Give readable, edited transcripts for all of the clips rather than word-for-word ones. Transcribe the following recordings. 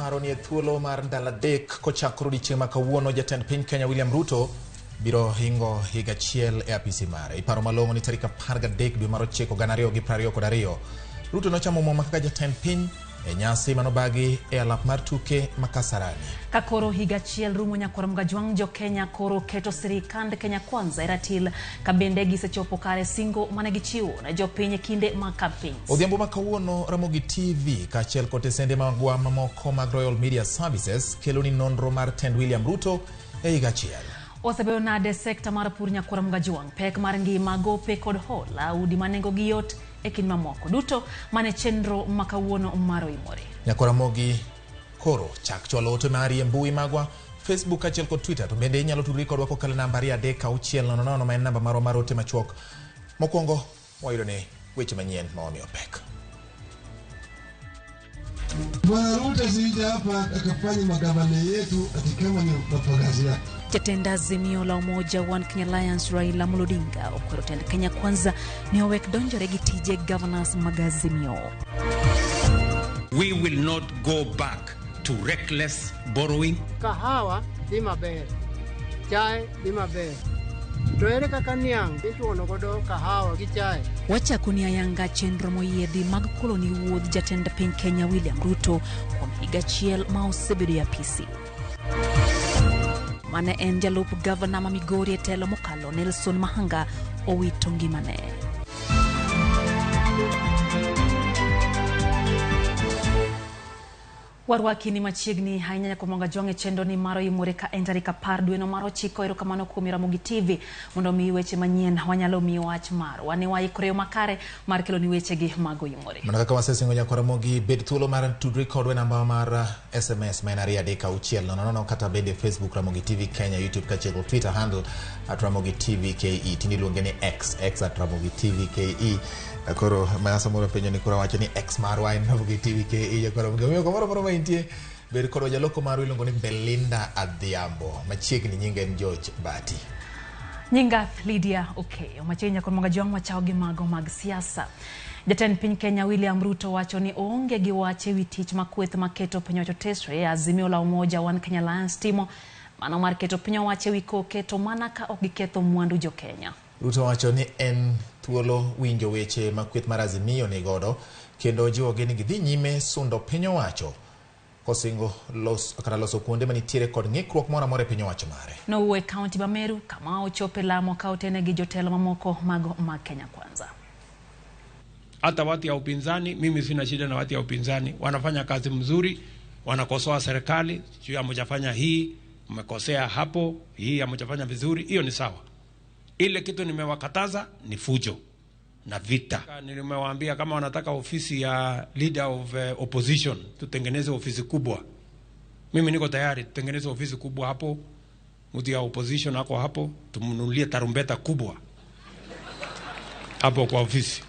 Paro ni e thuolo mar ndalo 3 kochakore odiechieng' ma kawuono jatend piny Kenya William Ruto biro hingo higa achiel e apisi mare. Iparo malong'o ni tarik 13 dwe mar 9 2022 Ruto nochamo muma kaka jatend piny e nyasi manobagi e alap mar tuke ma Kasarani. Ka koro higa achiel rumo nyakwar Mgajwang' jo Kenya koro keto sirikand Kenya Kwanza e ratil ka bende gisechopo kare singo mane gichiwo ne jopiny e kinde mag campaigns. Odhiambo ma kawuono Ramogi TV kaachiel kod tesende magwa mamoko mag Royal Media Services kelo ni nonro mar tend William Ruto e higa achiel. Osebedo nade sekta mar pur nyakwar Mgajwang', pek mar ngima, gope kod hola, udi ma nengogi yot e kind mamoko duto mane chenro ma kawuono mar Oimore. Nyakwar Ramogi koro chak chwalo ote mari e mbui magwa Facebook kaachiel kod Twitter, to bende inyalo tudri kodwa kokalo namba 23600 ma en namba marwa mar ote machuok. Mokwongo wayudo ni weche manyien ma wamiyo pek. Bwana Ruto asije hapa akafanya magavana yetu ati kama ni mapagazi yake. Jatend Azimio la Umoja One Kenya Alliance Raila Amolo Odinga okwero tend Kenya Kwanza ni owek donjore gi tije governors mag Azimio. We will not go back to reckless borrowing. Kahawa dhi maber, chae dhi maber. To ere kaka niang' ichuono godo kahawa gi chae? Wachako ni ayanga chenro moyiedhi mag kolo ni wuodh jatend piny Kenya William Ruto kuom higa achiel ma osebedo e apisi. Mane en jalup gavana ma Migori e telo mokalo Nelson Mahanga owito ngimane. Warwaki ni machiegni ahinya nyaka Mgajwang' e chenro ni mar Oimore ka en tarik 10 dwe no mar 9. Erokamano kuom Ramogi TV mondo mi weche manyien wanyalo miyo wach marwa ne waikore yo makare mar kelo ni wechegi mag Oimore. Mana kaka wasesingo nyakwar Ramogi, bed thuolo mar tudri kodwa e namba mar SMS ma en 23600 kata bende Facebook Ramogi TV Kenya, YouTube kaachiel kod Twitter handle @Ramogi TV KE. Tinde iluonge ni X, X @Ramogi TV KE. Koro ma samoro penjo ni koro wacho ni X marwa en Ramogi TV KE. Nyakwar Ramogi, omiyo kamoro amora ma intie bed kodwa. Jaloko marwa iluongo ni Belinda Adhiambo, machiegni nyinge en George Bati. Nyinga Lydia Okeyo. Machiegni nyakwar Mgajwang' wachako gi mago mag siasa. Jatend piny Kenya William Ruto wacho ni oonge gi wach ewi tich ma kweth maketo piny owacho tesre e Azimio la Umoja One Kenya Alliance timo mano mar keto piny owacho ewi koke to mana ka ok giketho mwandu jo Kenya. Ruto wacho ni en thuolo winjo weche ma kweth mar Azimio ni godo kendo jiwogi ni gidhi nyime sundo piny owacho kosingo kata loso kuonde manitiere kod ng'ikruok moro amora e piny owacho mare. Nowuo e kaunti ma Meru kama ochope lamo ka otene gi jotelo mamoko mago mag Kenya Kwanza. Hata watu ya upinzani, mimi sina shida na watu ya upinzani, wanafanya kazi mzuri, wanakosoa serikali, sio hamjafanya hii, mmekosea hapo, hii hamjafanya vizuri, hiyo ni sawa. Ile kitu nimewakataza ni fujo na vita. Nimewaambia kama wanataka ofisi ya leader of opposition, tutengeneze ofisi kubwa. Mimi niko tayari tutengeneze ofisi kubwa hapo, mtu ya opposition ako hapo, tumnunulie tarumbeta kubwa hapo kwa ofisi.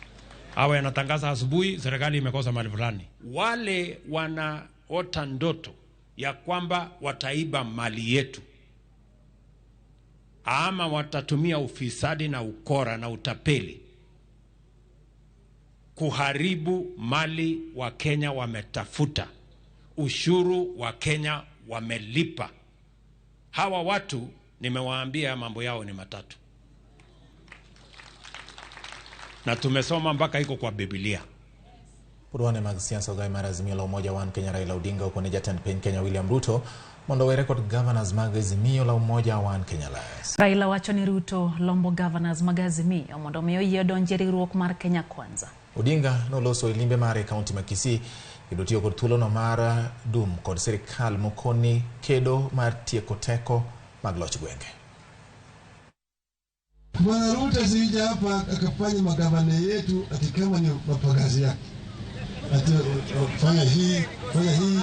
Awe anatangaza asubuhi serikali imekosa mali fulani. Wale wanaota ndoto ya kwamba wataiba mali yetu ama watatumia ufisadi na ukora na utapeli kuharibu mali wa Kenya wametafuta, ushuru wa Kenya wamelipa. Hawa watu nimewaambia mambo yao ni matatu, na tumesoma mpaka iko kwa Biblia. Purwane mag siasa ogai mar Azimio la Umoja One Kenya Raila Odinga okone jatend piny Kenya William Ruto mondo owere kod governors mag Azimio la Umoja One Kenya Alliance. Raila wacho ni Ruto lombo governors mag Azimio mondo mi oyie odonji e riwruok mar Kenya Kwanza. Odinga noloso e limbe mare e kaunti ma Kisii kendo tiyo kod thuolono mar dum kod sirikal mokoni kedo mar tieko teko mag loch gwenge. Bwana Ruto asije hapa akafanya magavana yetu ati kama ni mapagazi yake, ati fanya hii, fanya hii.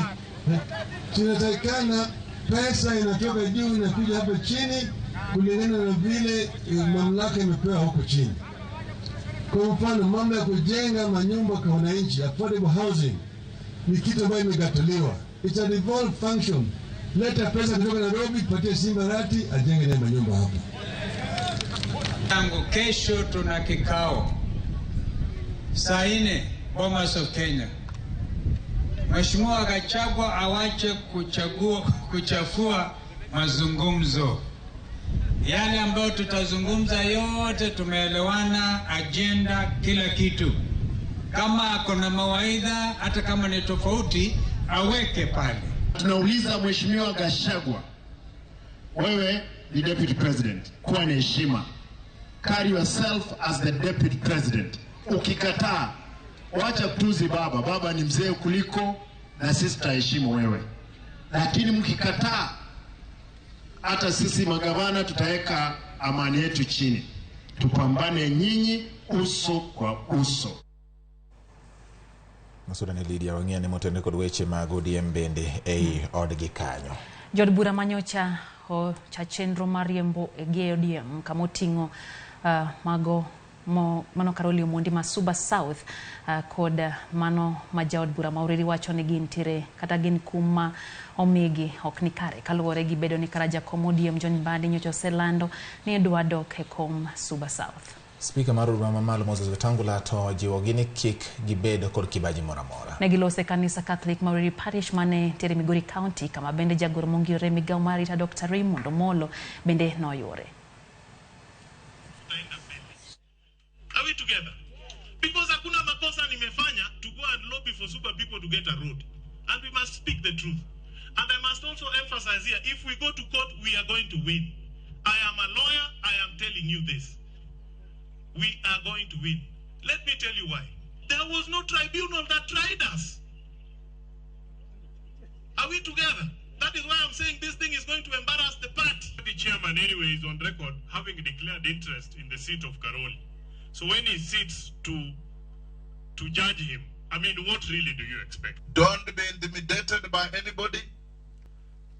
Tunatakikana pesa inatoka juu inakuja hapa chini kulingana na vile mamlaka imepewa huko chini. Kwa mfano mambo ya kujenga manyumba kwa wananchi, affordable housing, ni kitu ambayo imegatuliwa. It's a devolved function. Leta pesa kutoka Nairobi, patie Simba Rati ajenge naye manyumba hapa. Tangu kesho tuna kikao saa 4 Bomas of Kenya. Mheshimiwa Gachagua awache kuchagua, kuchafua mazungumzo. Yale ambayo tutazungumza yote tumeelewana, ajenda, kila kitu. Kama ako na mawaidha, hata kama ni tofauti, aweke pale. Tunauliza Mheshimiwa Gachagua, wewe ni deputy president, kuwa na heshima, carry yourself as the deputy president. Ukikataa, wacha kutuzi baba. Baba ni mzee kuliko, na sisi tutaheshimu wewe, lakini mkikataa, hata sisi magavana tutaweka amani yetu chini, tupambane nyinyi uso kwa uso. Masuda ni Lydia wang'ia ni motenore kod weche mag ODM bende ei odgi kanyo. Jood bura manyocha ocha chenro mar riembo gi ODM kama oting'o mago mano Caroli Omondi ma Suba South kod mano ma jaod bura ma Uriri wacho ni gintiere kata gin kum ma omigi ok ni kare kaluwore gi bedo ni kara jakom ODM John Mbadi nyocha oselando ni dwa dok e kom Suba South. Spika mar od bura mamalo Moses Wetangula to jiwogi ni kik gibed kod kibaji moro amora. Ne gilose kanisa Catholic ma Uriri Parish mane ntiere Migori County kama bende jagoro mongirore migawo mar arita Dr. Raymond Omolo bende noyuore. Are we together? Because hakuna makosa nimefanya to go and lobby for super people to get a road. And we must speak the truth. And I must also emphasize here, if we go to court, we are going to win. I am a lawyer, I am telling you this. We are going to win. Let me tell you why. There was no tribunal that tried us. Are we together? That is why I'm saying this thing is going to embarrass the party. The chairman, anyway, is on record having declared interest in the seat of Karoli. So when he sits to judge him, I mean, what really do you expect? Don't be intimidated by anybody.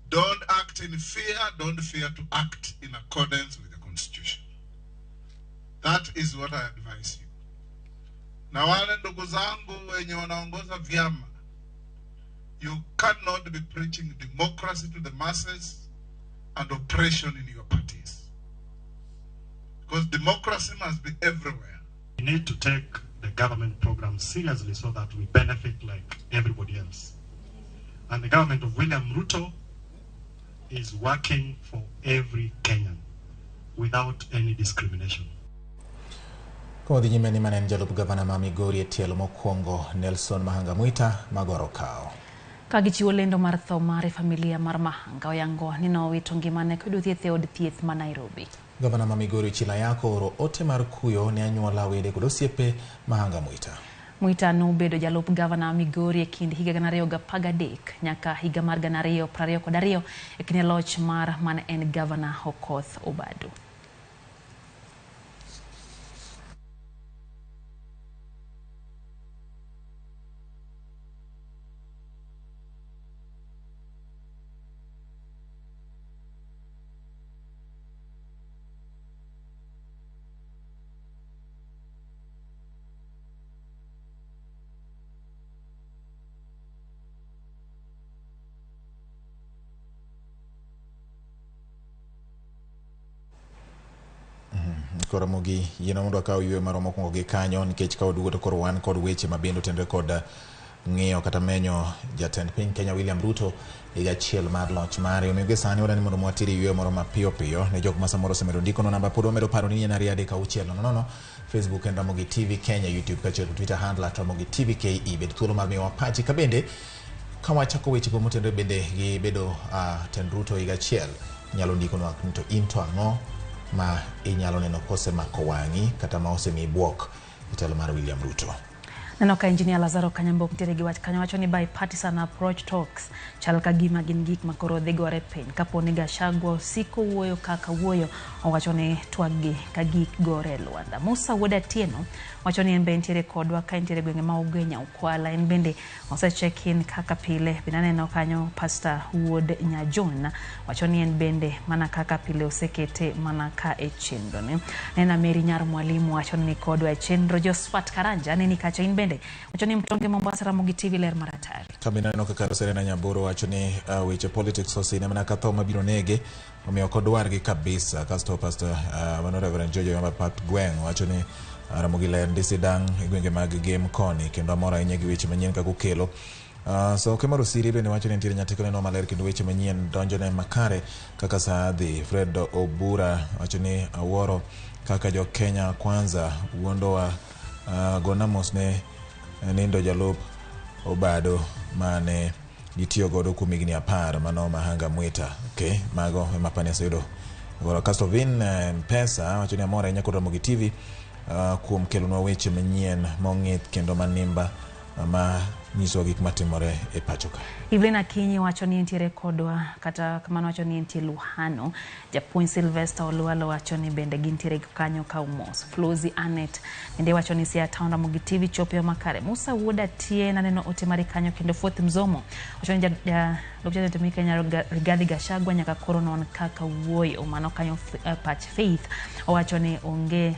Don't act in fear. Don't fear to act in accordance with the Constitution. That is what I advise you. Na wale ndugu zangu wenye wanaongoza vyama, you cannot be preaching democracy to the masses and oppression in your parties. Because democracy must be everywhere. We need to take the government program seriously so that we benefit like everybody else. And the government of William Ruto is working for every Kenyan without any discrimination. Kodhi nyime ni mane en jalup gavana ma Migori e tielo mokwongo Nelson Mahanga Mwita magoro kawo. Ka gichiwo lendo mar tho mare, familia mar Mahanga oyango ni nowito ngimane koyudo thieth e od thieth ma Nairobi. Gavana ma Migori Ochila Ayako oro ote mar kuyo ne anyuola, wede kod osiepe Mahanga Mwita. Mwita nobedo jalup gavana Migori e kind higa 2013 nyaka higa mar 2022 e kinde loch mar mane en gavana Okoth Obado. Koro Ramogi yieno mondo wakaw yweyo marwa mokwongo gi kanyo nikech ka waduogo to koro wan kod weche ma bende otenore kod ng'iyo kata menyo jatend piny Kenya William Ruto higa achiel mar loch mare. Omiyo gie sani wadwani mondo water yweyo moro mapiyo piyo ne jok ma samoro osemedo ndikono namba pod wamedo paro ni en 23600 Facebook en Ramogi TV Kenya, YouTube kaachiel kod Twitter handle @Ramogi TV KE. Bed thuolo mar miyowa pachi ka bende ka wachako wechego motenore bende gi bedo tend Ruto higa achiel inyalo ndikonwa ni to in to ang'o ma inyalo neno kosemako wang'i kata ma osemiyi buok e telo mar William Ruto. Neno ka Engineer Lazaro Kanyambo nitiere gi wach kanyo wacho ni bipartisan approach talks chal ka gima gin gik ma koro dhi gore piny kapo ni Gachagua osiko wuoyo kaka wuoyo, owacho ni twag gi ka gik gore e lwanda. Musa Wuod Atieno wacho ni en be nitiere kodwa ka entiere gwenge ma Ugenya Ukwala, en bende ose check in kaka pile. Bende aneno kanyo Pastor Wuod Nyajon wacho ni en bende mana kaka pile osekete mana ka e chenro ne. Nena Mary Nyar Mwalimu wacho ni kodwa e chenro. Josphat Karanja neni kacha in bende wacho ni mtonge Mombasa Ramogi TV ler mar atari. Kambe aneno kaka Serena Nyaboro wacho ni weche politics osine mana ka tho mabiro nege omiyo ok odwargi kabisa. Kasto Pastor mano Reverend Jojo Yomba Pat Gweng' wacho ni Ramogi ler ndi sidang' e gwenge mag Gem koni kendo amor ahinya gi weche manyien kaka okelo. So Kemar Osiri bende wacho ni nitiere nyatiko neno maler kendo weche manyien donjone makare kaka saa dhi. Fred Obura wacho ni awuoro kaka jo Kenya Kwanza wuondowa. Gona mos ne nindo jalup Obado mane gitiyo godo kuom higni 10 mano Mahanga Mwita. Okay, mago ema pani aseyudo. Goro Castovin Mpesa wacho ni amor ahinya kod Ramogi TV kuom kelonwa weche manyien mong'ith kendo manimba ma nyisowa gik matimore e pacho ka. Evelyn Akinyi wacho ni entiere kodwa, kata kamano wacho ni entie Luhano. Japuonj Sylvester Olwalo wacho ni bende gintiere kanyo ka umos. Flozi Anet bende wacho ni Siaya Town Ramogi TV chopo makare. Musa Wuoda Tie naneno ote mari kanyo kendo Fourth Mzomo wacho ni jalup jatend piny Kenya Rigathi Gachagua nyaka koro non kaka wuoyo. Mano kanyo Pach Faith owacho ni onge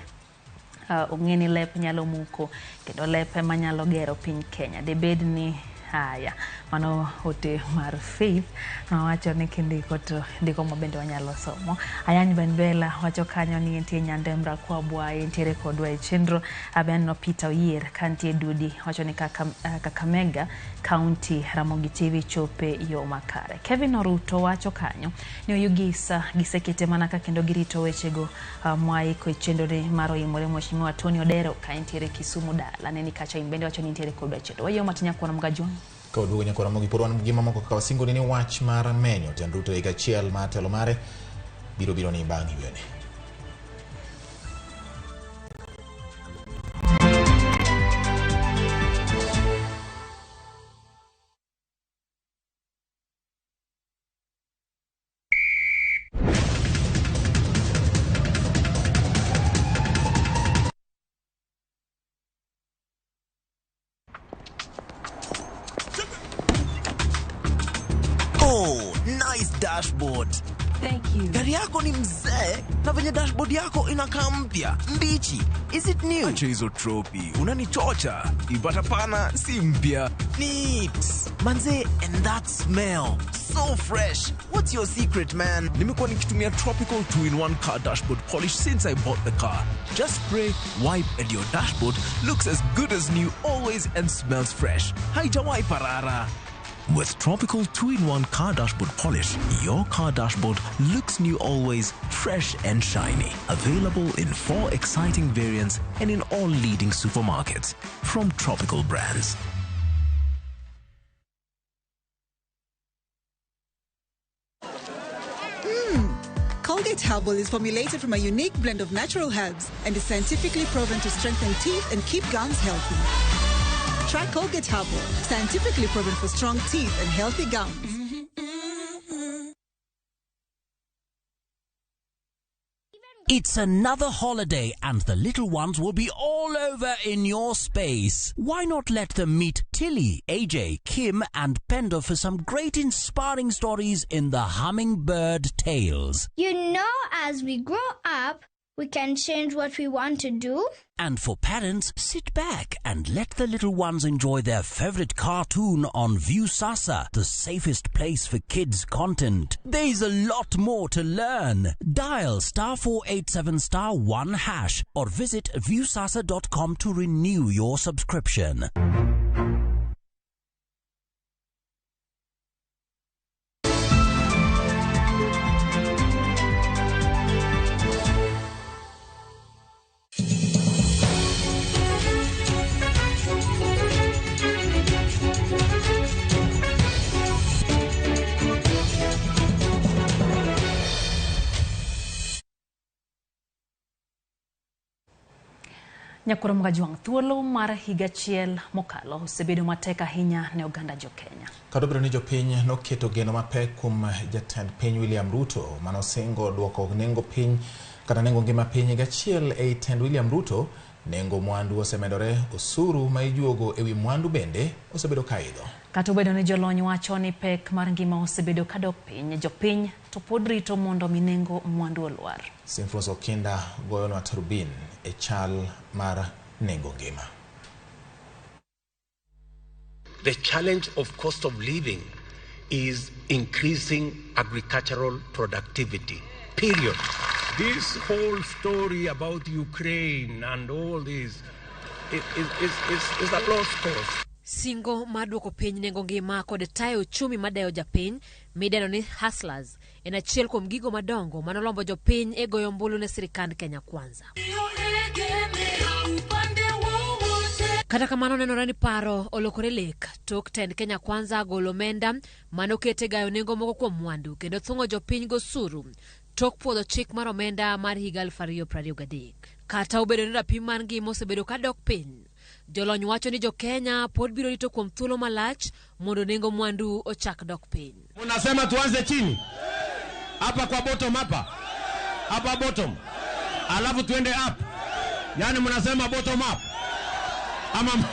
ong'e ni lep nyalo muko kendo lep ema nyalo gero piny Kenya. Debed ni haya mano ote mar Faith mawacho ni kindiko to ndiko ma bende wanyalo somo. Ayany Benbela wacho kanyo ni entie Nyandemra kwa Bwaye entiere kodwa e chenro. Abenno Peter Oyier kantie Dudi wacho ni Kakamega County Ramogi TV chope yo makare. Kevin Oruto wacho kanyo ni Oyugisa gisekete mana ka kendo girito wechego mwaiko e chenro mar oimore Mheshimiwa Tony Odero ka entiere Kisumu dala neni kacha imbende wacho ni entiere kodwa e chenro. Wayo matinya kuona mgajwa Ka oduogo nyaka Ramogi pod wan gi mamoko kaka wasingo ni wach mar menyo tend Ruto higa achiel mar telo mare biro ni bang' ywene. Nice dashboard. Thank you. Gari yako ni mzee na venye dashboard yako inakaa mpya, mbichi. Is it new? Acha hizo tropi, unanichocha. Ipata pana si mpya. Neat. Manze, and that smell. So fresh. What's your secret, man? Nimekuwa nikitumia Tropical 2-in-1 car dashboard polish since I bought the car. Just spray, wipe and your dashboard looks as good as new always and smells fresh. Haijawahi parara. With Tropical 2-in-1 car dashboard polish, your car dashboard looks new always, fresh and shiny. Available in 4 exciting variants and in all leading supermarkets. From Tropical Brands. Colgate Herbal is formulated from a unique blend of natural herbs and is scientifically proven to strengthen teeth and keep gums healthy. Try Colgate Herbal, scientifically proven for strong teeth and healthy gums. It's another holiday and the little ones will be all over in your space. Why not let them meet Tilly, AJ, Kim and Pendo for some great inspiring stories in the Hummingbird Tales. You know, as we grow up, we can change what we want to do. And for parents, sit back and let the little ones enjoy their favorite cartoon on Viusasa, the safest place for kids' content. There's a lot more to learn. Dial *487*1# or visit viusasa.com to renew your subscription. Nyakoro Mgajwang' thuolo mar higa achiel mokalo osebedo matek ahinya ne oganda jo Kenya. Kata obedo ni jopiny noketo geno mapek kuom jatend piny William Ruto manosingo duoko nengo piny kata nengo ngima piny higa achiel ei tend William Ruto, nengo mwandu osemedore, osuru ma ijuogo ewi mwandu bende osebedo kaidho. Kata obedo ni jolony wacho ni pek mar ngima osebedo kadok piny, jopiny to pod rito mondo mi nengo mwandu olwar. Simfros Okinda goyonwa tarubin e chal mar nengo ngima. The challenge of cost of living is increasing agricultural productivity, period. This whole story about Ukraine and all this is a lost cause. Singo mar duoko piny nengo ngima kod tayo uchumi madewo japiny midendo ni Hustlers en achiel kuom gigo madongo manolombo jopiny e goyo ombulu ne sirikand Kenya Kwanza. Kata kamano nenore ni paro olokore lek tok tend Kenya Kwanza golo omenda mane oket e gayo nengo moko kuom mwandu kendo thung'o jopiny gosuru tok puodho chik mar omenda mar higa 2023. Kata obedo ni rapim mar ngima osebedo ka dok piny, jolony wacho ni jokenya pod biro rito kuom thuolo malach mondo nengo mwandu ochak dok piny. Unasema tuanze chini hapa kwa bottom, hapa hapa bottom, alafu tuende up. Yani mnasema bottom up ama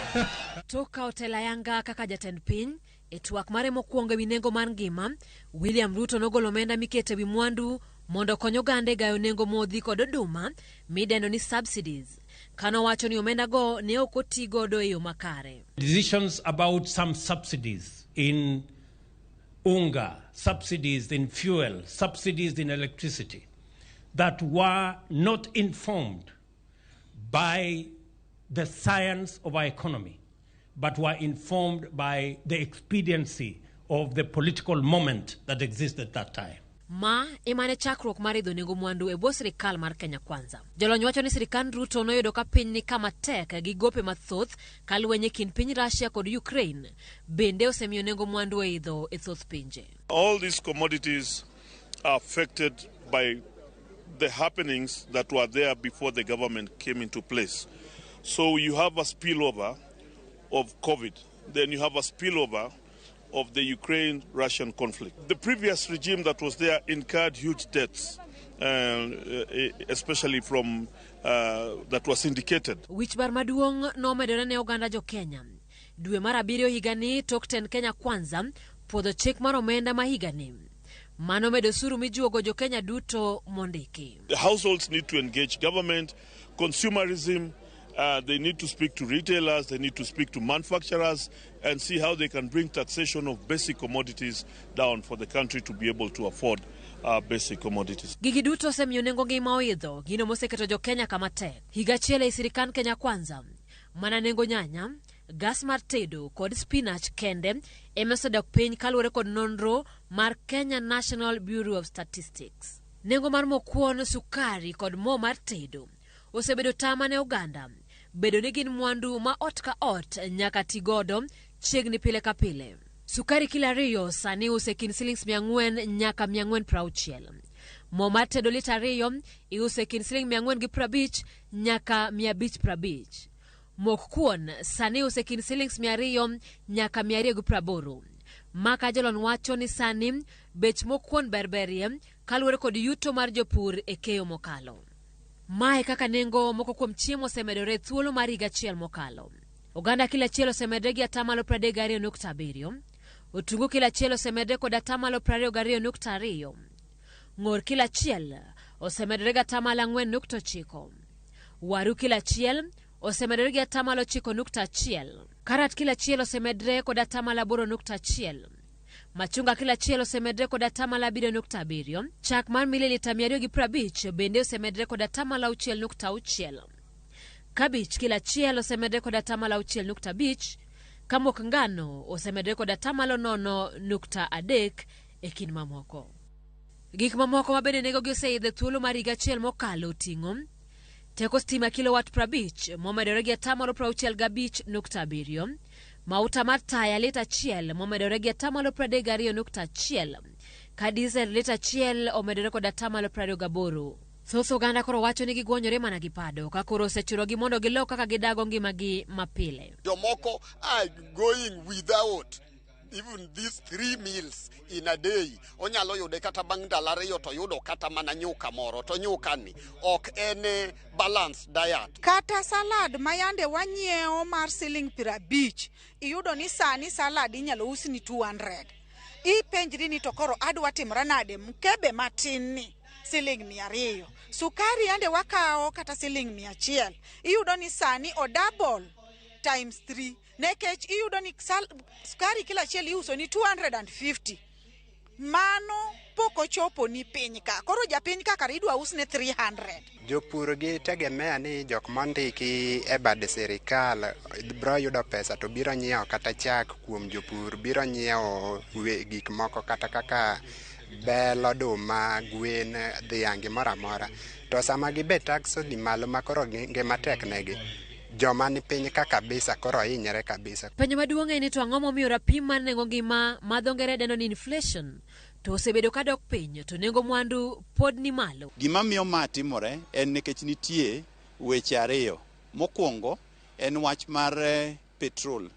Tok kawo telo ayanga kaka jatend piny e twak mare mokwongo ewi nengo mar ngima, William Ruto nogolo omenda miketo ewi mwandu mondo okony oganda e gayo nengo modhi kod oduma midendo ni subsidies. Kanowacho ni omenda go ne ok oti godo e yo makare. Decisions about some subsidies in unga, subsidies in fuel, subsidies in electricity that were not informed by the science of our economy, but were informed by the expediency of the political moment that existed at that time. Ma ema ne chakruok mar idho nengo mwandu e bwo sirikal mar Kenya Kwanza. Jolony wacho ni sirikand Ruto noyudo ka piny ni kama tek gi gope mathoth ka lweny e kind piny Russia kod Ukraine bende osemiyo nengo mwandu oidho e thoth pinje. All these commodities are affected by the happenings that were there before the government came into place. So you have a spillover of COVID, then you have a spillover of the Ukraine Russian conflict. The previous regime that was there incurred huge debts, especially from that was syndicated. Wich bar maduong' nomedore ne oganda jo Kenya. Dwe mar abiriyo higani tok tend Kenya Kwanza puodho chik mar omenda ma higani. Mano medo osuru mijuogo jo Kenya duto mondiki. The households need to engage government, consumerism, they need to speak to retailers, they need to speak to manufacturers and see how they can bring taxation of basic commodities down for the country to be able to afford basic commodities. Gigi duto osemiyo nengo ngima oidho, gino moseketo jo Kenya kama tek. Higa achiel ei sirikand Kenya Kwanza, mana nengo nyanya, gas mar tedo kod spinach kende ema osedok piny kaluwore kod nonro mar Kenya National Bureau of Statistics. Nengo mar mo kuon, sukari kod mo mar tedo osebedo tama ne oganda bedo ni gin mwandu ma ot ka ot nyaka ti godo chiegni pile ka pile. Sukari kilo 2 sani iuso e kind silings 400 nyaka 460. Mo mar tedo lita 2 iuso e kind siling 450 nyaka 550. Mok kuon sani iuso e kind silings 200 nyaka 280. Maka jolony wacho ni sani bech mok kuon berberie kaluwore kod yuto mar jopur e keyo mokalo. Mae kaka nengo moko kuom chiemo osemedore e thuolo mar higa achiel mokalo. Oganda kilo achiel osemedore gi 32.7%. Otungu kilo achiel osemedore kod 22.2%. Ng'or kilo achiel osemedore gi 4.9%. Waru kilo achiel osemedore gi 9.1%. Karat kilo achiel osemedore kod 8.1%. Machunga kilo achiel osemedore kod 7.7%. Chak mar mililita 250 bende osemedore kod 6.6%. Kabich kilo achiel osemedore kod 6.5%. Ka mok ngano osemedore kod 0.3% e kind mamoko. Gik mamoko ma bende nengogi oseidho e thuolo mar higa achiel mokalo oting'o teko stima kilowatt 50 momedore gi 65.7%, mauta mar taya lita 1 momedore gi 32.1%, ka diesel lita 1 omedore kod 28%. Thoth oganda koro wacho ni gigwonyore mana gi pado ka koro osechunogi mondo gilok kaka gidago ngimagi mapile. Jomoko are going without even these three meals in a day. Onyalo yude kata bang' ndalo 2 to yudo kata mana nyuka moro, to nyuka ni ok en balanced diet. Kata salad ma yande wanyiewo mar siling 50, iyudo ni sani salad inyalo usni 200. Ipenjri ni to koro adwa timra nade mkebe matin ni siling 200. Sukari yande wakawo kata siling 100. Iyudo ni sani o double times 3. Nekech iyudo ni sukari kilo achiel iuso ni 250. Mano pok ochopo ni piny ka. Koro japiny ka kare idwa usne 300. Jopur gi tegemea ni jok mondiki e bad sirikal biro yudo pesa to biro nyiewo kata chak kuom jopur, biro nyiewo gik moko kata kaka bel, oduma, gwen, dhiang', gimoro amora. To sama gibe tax odhi malo ma koro ngima tek negi, joma ni piny ka kabisa koro hinyre kabisa. Penjo maduong' en ni to ang'o momiyo rapim mar nengo ngima ma dho ngere dendo ni inflation to osebedo ka dok piny to nengo mwandu pod ni malo. Gima miyo ma timore en nikech nitie weche ariyo. Mokwongo en wach mar petrol.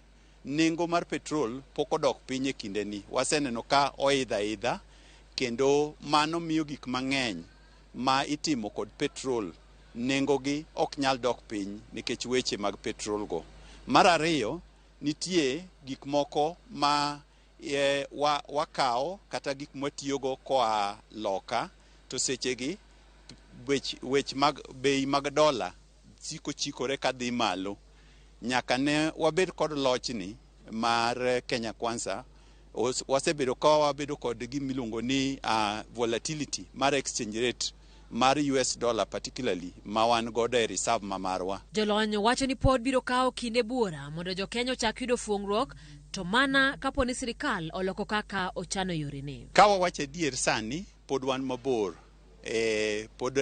Nengo mar petrol pok odok piny e kindeni. Waseneno ka oidho aidha kendo mano miyo gik mang'eny ma itimo kod petrol nengogi ok nyal dok piny nikech weche mag petrol go. Mar ariyo, nitie gik moko ma wakawo kata gik mwatiyogo koa loka to sechegi wech mag bei mag dola siko chikore kadhi malo. Nyaka ne wabed kod lochni mar Kenya Kwanza, wasebedo ka wabedo kod gimiluongo ni volatility mar exchange rate mar US dollar particularly ma wan godo e reserve ma marwa. Jolony wacho ni pod biro kawo kinde buora mondo jo-Kenya ochak yudo fuong'ruok to mana kapo ni sirikal oloko kaka ochano yorene. Ka wawacho adier sani pod wan mabor. Pod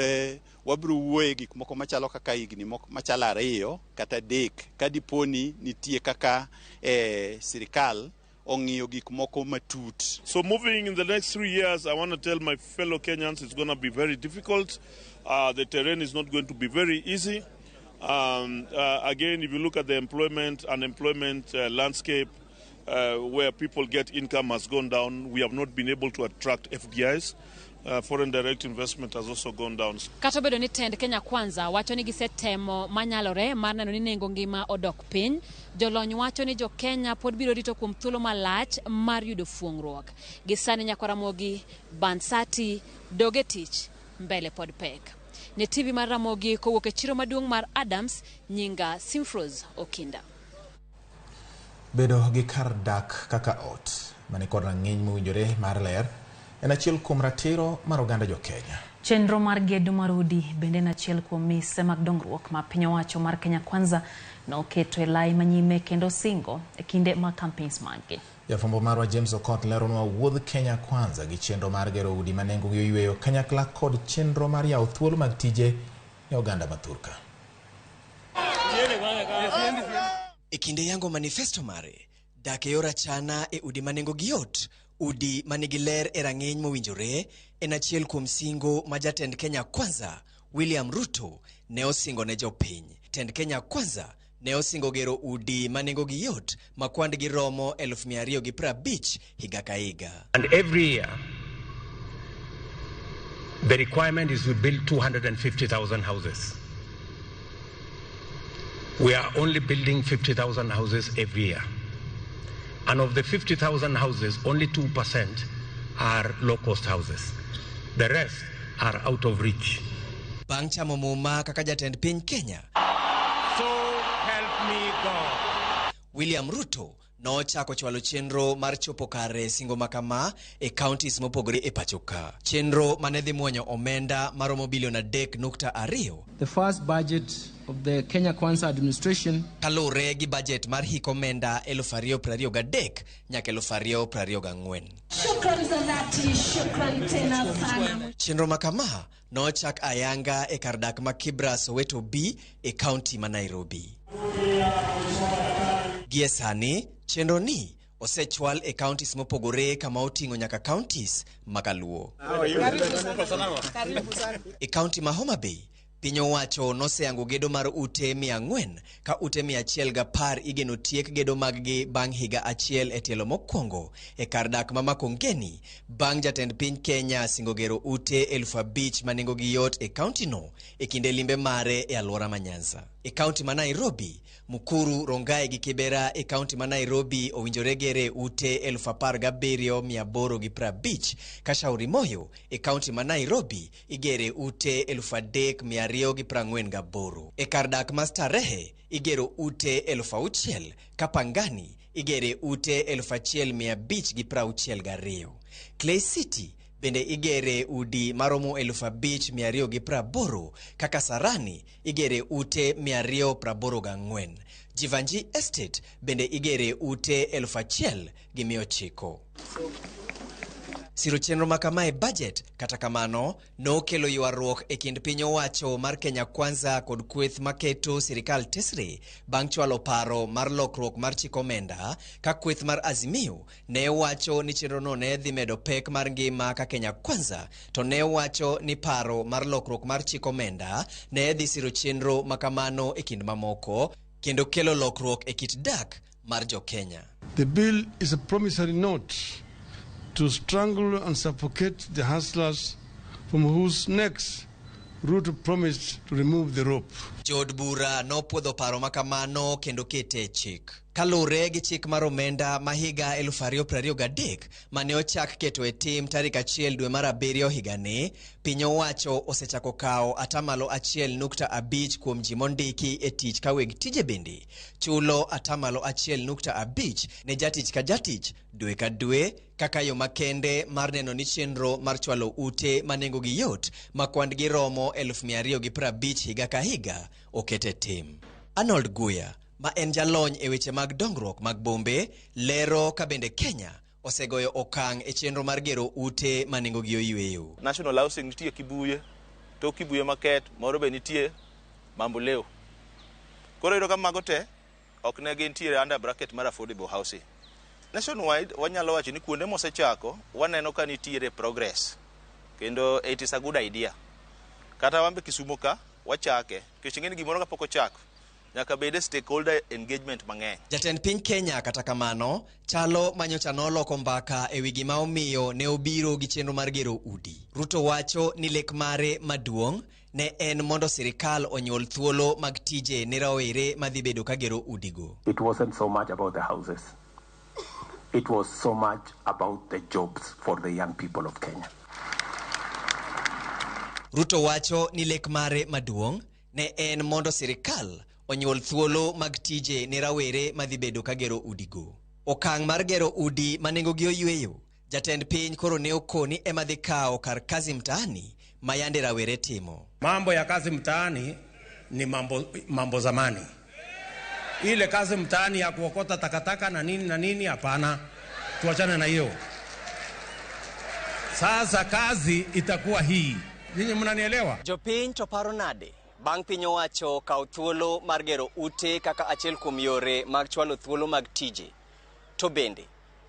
wabiro wuoye gik moko machalo kaka higni moko machalo 2 kata 3 ka diponi nitie kaka sirikal ong'iyo gik moko matut. So moving in the next 3 years, I want to tell my fellow Kenyans it's going to be very difficult. The terrain is not going to be very easy. Again, if you look at the employment, unemployment landscape, where people get income has gone down. We have not been able to attract FDIs. Foreign direct investment has also gone down. Kata obedo ni tend Kenya Kwanza wacho ni gisetemo manyalore mar neno ni nengo ngima odok piny, jolony wacho ni jo Kenya pod biro rito kuom thuolo malach mar yudo fuong'ruok. Gi sani Nyakwaramogi, Bansati, doge tich, mbele pod pek. Ne TV mar Ramogi kowuok e chiro maduong' mar Adams, nyinga Simfros Okinda. Bedo gi kar dak kaka ot mani kod rang'iny mowinjore mar ler en achiel kuom ratiro mar oganda jo Kenya. Chenro mar gedo mar udi bende en achiel kuom mise mag dongruok ma piny owacho mar Kenya Kwanza noketo e lai manyime kendo singo e kinde mag campaigns maggi. Jafwambo marwa James Okot leronwa wuodh Kenya Kwanza gi chenro mar gero udi ma nengogi oyweyo kanyakla kod chenro mar yawo thuolo mag tije ne oganda ma thurka. E kinde yango manifesto mare, dak e yor achana e udi ma nengogi yot, udi manigi ler e rang'iny mowinjore, en achiel kuom singo ma jatend Kenya Kwanza William Ruto ne osingo ne jopiny. Tend Kenya Kwanza ne osingo gero udi ma nengogi yot ma kwandgi romo 250,000 higa ka higa. And every year, the requirement is we build 250,000 houses. We are only building 50,000 houses every year. And of the 50,000 houses, only 2% are low-cost houses. The rest are out of reach. Bang' chamo muma kaka jatend piny Kenya, so help me God. William Ruto nochako chwalo chenro mar chopo kare singo makama e counties mopogore e pacho ka. Chenro mane dhi muonyo omenda maromo bilion 3.2. The first budget of the Kenya Kwanza administration kalure gi budget mar hik omenda 2023 nyaka 2024. Shukran za dhati, shukran tena sana. Chenro makama nochak ayanga e kar dak ma Kibra Soweto B e county ma Nairobi. Gie sani, chenro ni osechwal e counties mopogore kama oting'o nyaka counties mag Luo. E county ma Homa Bay, piny owacho noseyango gedo mar ute 400 ka ute 110 igeno tiek gedo maggi bang' higa achiel e tielo mokwongo e kar dak ma Makongeni bang' jatend piny Kenya singo gero ute 5,000 ma nengogi yot e county no e kinde limbe mare e alwora ma Nyanza. E county ma Nairobi, Mukuru, Rongai gi Kibera e county ma Nairobi owinjore gere ute 17,850 ka Shauri Moyo e county ma Nairobi igere ute 3,248. E kar dak ma Starehe igero ute 6,000 ka Pangani igere ute 1,562. Clay City Bende igere udi maromo 5,280 ka Kasarani igere ute 284. Jivanji Estate bende igere ute 1,900. Siro chenro ma kama e budget kata kamano nokelo ywaruok e kind piny owacho mar Kenya Kwanza kod kweth maketo sirikal tesre bang' chwalo paro mar lokruok mar chik omenda ka kweth mar Azimio ne wacho ni chenrono ne dhi medo pek mar ngima ka Kenya Kwanza to ne wacho ni paro mar lokruok mar chik omenda ne dhi siro chenro ma kamano e kind mamoko kendo kelo lokruok e kit dak mar jo-Kenya. The bill is a promissory note to strangle and suffocate the hustlers from whose necks Ruto promised to remove the rope. Jood bura nopuodho paro ma kamano kendo kete e chik. Kaluwore gi chik mar omenda ma higa 2023 mane ochak keto e tim tarik 1 dwe mar abiriyo higani, piny owacho osechako kawo atamalo 1.5 kuom ji mondiki e tich ka weg tije bende chulo atamalo 1.5 ne jatich ka jatich dwe ka dwe kaka yo makende mar neno ni chenro mar chwalo ute ma nengogi yot ma kwand-gi romo 250,000 higa ka higa oket e tim. Arnold Guya, ma en jalony e weche mag dongruok mag bombe, lero ka bende Kenya osegoyo okang' e chenro mar gero ute ma nengogi oyweyo. National Housing nitie Kibuye, to Kibuye Market, moro be nitie Mamboleo. Koro iyudo ka mago te ok ne gintiere under bracket mar affordable housing. Nationwide wanyalo wacho ni kuonde mosechako waneno ka nitiere progress kendo it is a good idea. Kata wan be Kisumo ka wachake nikech ing'e ni gimoro kapok ochak nyaka bede stakeholder engagement mang'eny. Jatend piny Kenya kata kamano chalo manyocha noloko mbaka e wi gima omiyo ne obiro gi chenro mar gero udi. Ruto wacho ni lek mare maduong' ne en mondo sirikal onyuol thuolo mag tije ne rawere madhi bedo ka gero udigo. It wasn't so much about the houses. It was so much about the jobs for the young people of Kenya. Ruto wacho ni lek mare maduong' ne en mondo sirikal onyuol thuolo mag tije ne rawere madhi bedo ka gero udigo. Okang' mar gero udi ma nengogi oyweyo, jatend piny koro ne okoni ema dhi kawo kar kazi mtaani ma yande rawere timo. Mambo ya kazi mtaani ni mambo zamani. Ile kazi mtaani ya kuokota takataka na nini na nini, hapana. Tuachane na hiyo. Sasa kazi itakuwa hii. Nyinyi mnanielewa? Jopiny to paro nade bang' piny owacho kawo thuolo mar gero ute kaka achiel kuom yore mag chwalo thuolo mag tije? To bende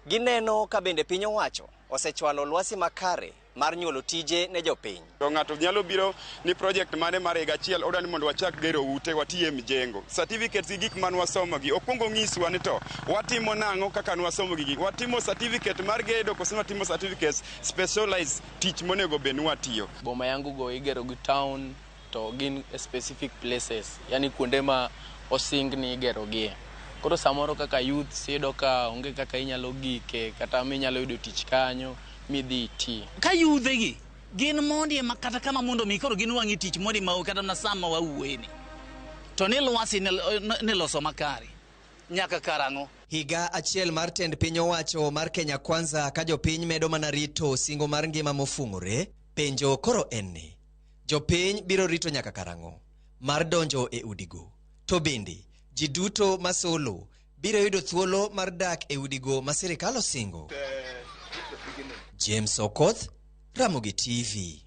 gineno ka bende piny owacho osechwalo lwasi makare mar nyuolo tije ne jopiny. To ng'ato nyalo biro ni project mane mar higa achiel odwa ni mondo wachak gero ute watiye mjengo. Certificates gi gik man wasomo gi okwongo nyiswa ni to watimo nang'o kaka nwasomo gigi. Watimo certificate mar gedo koso watimo certificates specialized tich monego bed ni watiyo. Boma yangu go igero gi town to gin specific places, yani kuonde ma osing ni igero gie. Koro samoro kaka youth iyudo ka onge kaka inyalo gike kata minyalo yudo tich kanyo midhi iti. Ka yudhe gi gin mondi ma kata kama mondo mi koro ginwang'i tich mondi ma kata mana sama wawuoyeni to ni lwasi ni loso makare nyaka karang'o? Higa achiel mar tend piny owacho mar Kenya Kwanza ka jopiny medo mana rito singo mar ngima mofung'ore, penjo koro en ni jopiny biro rito nyaka karang'o mar donjo e udigo? To bende ji duto masolo biro yudo thuolo mar dak e udigo ma sirikal osingo? James Okoth, Ramogi TV.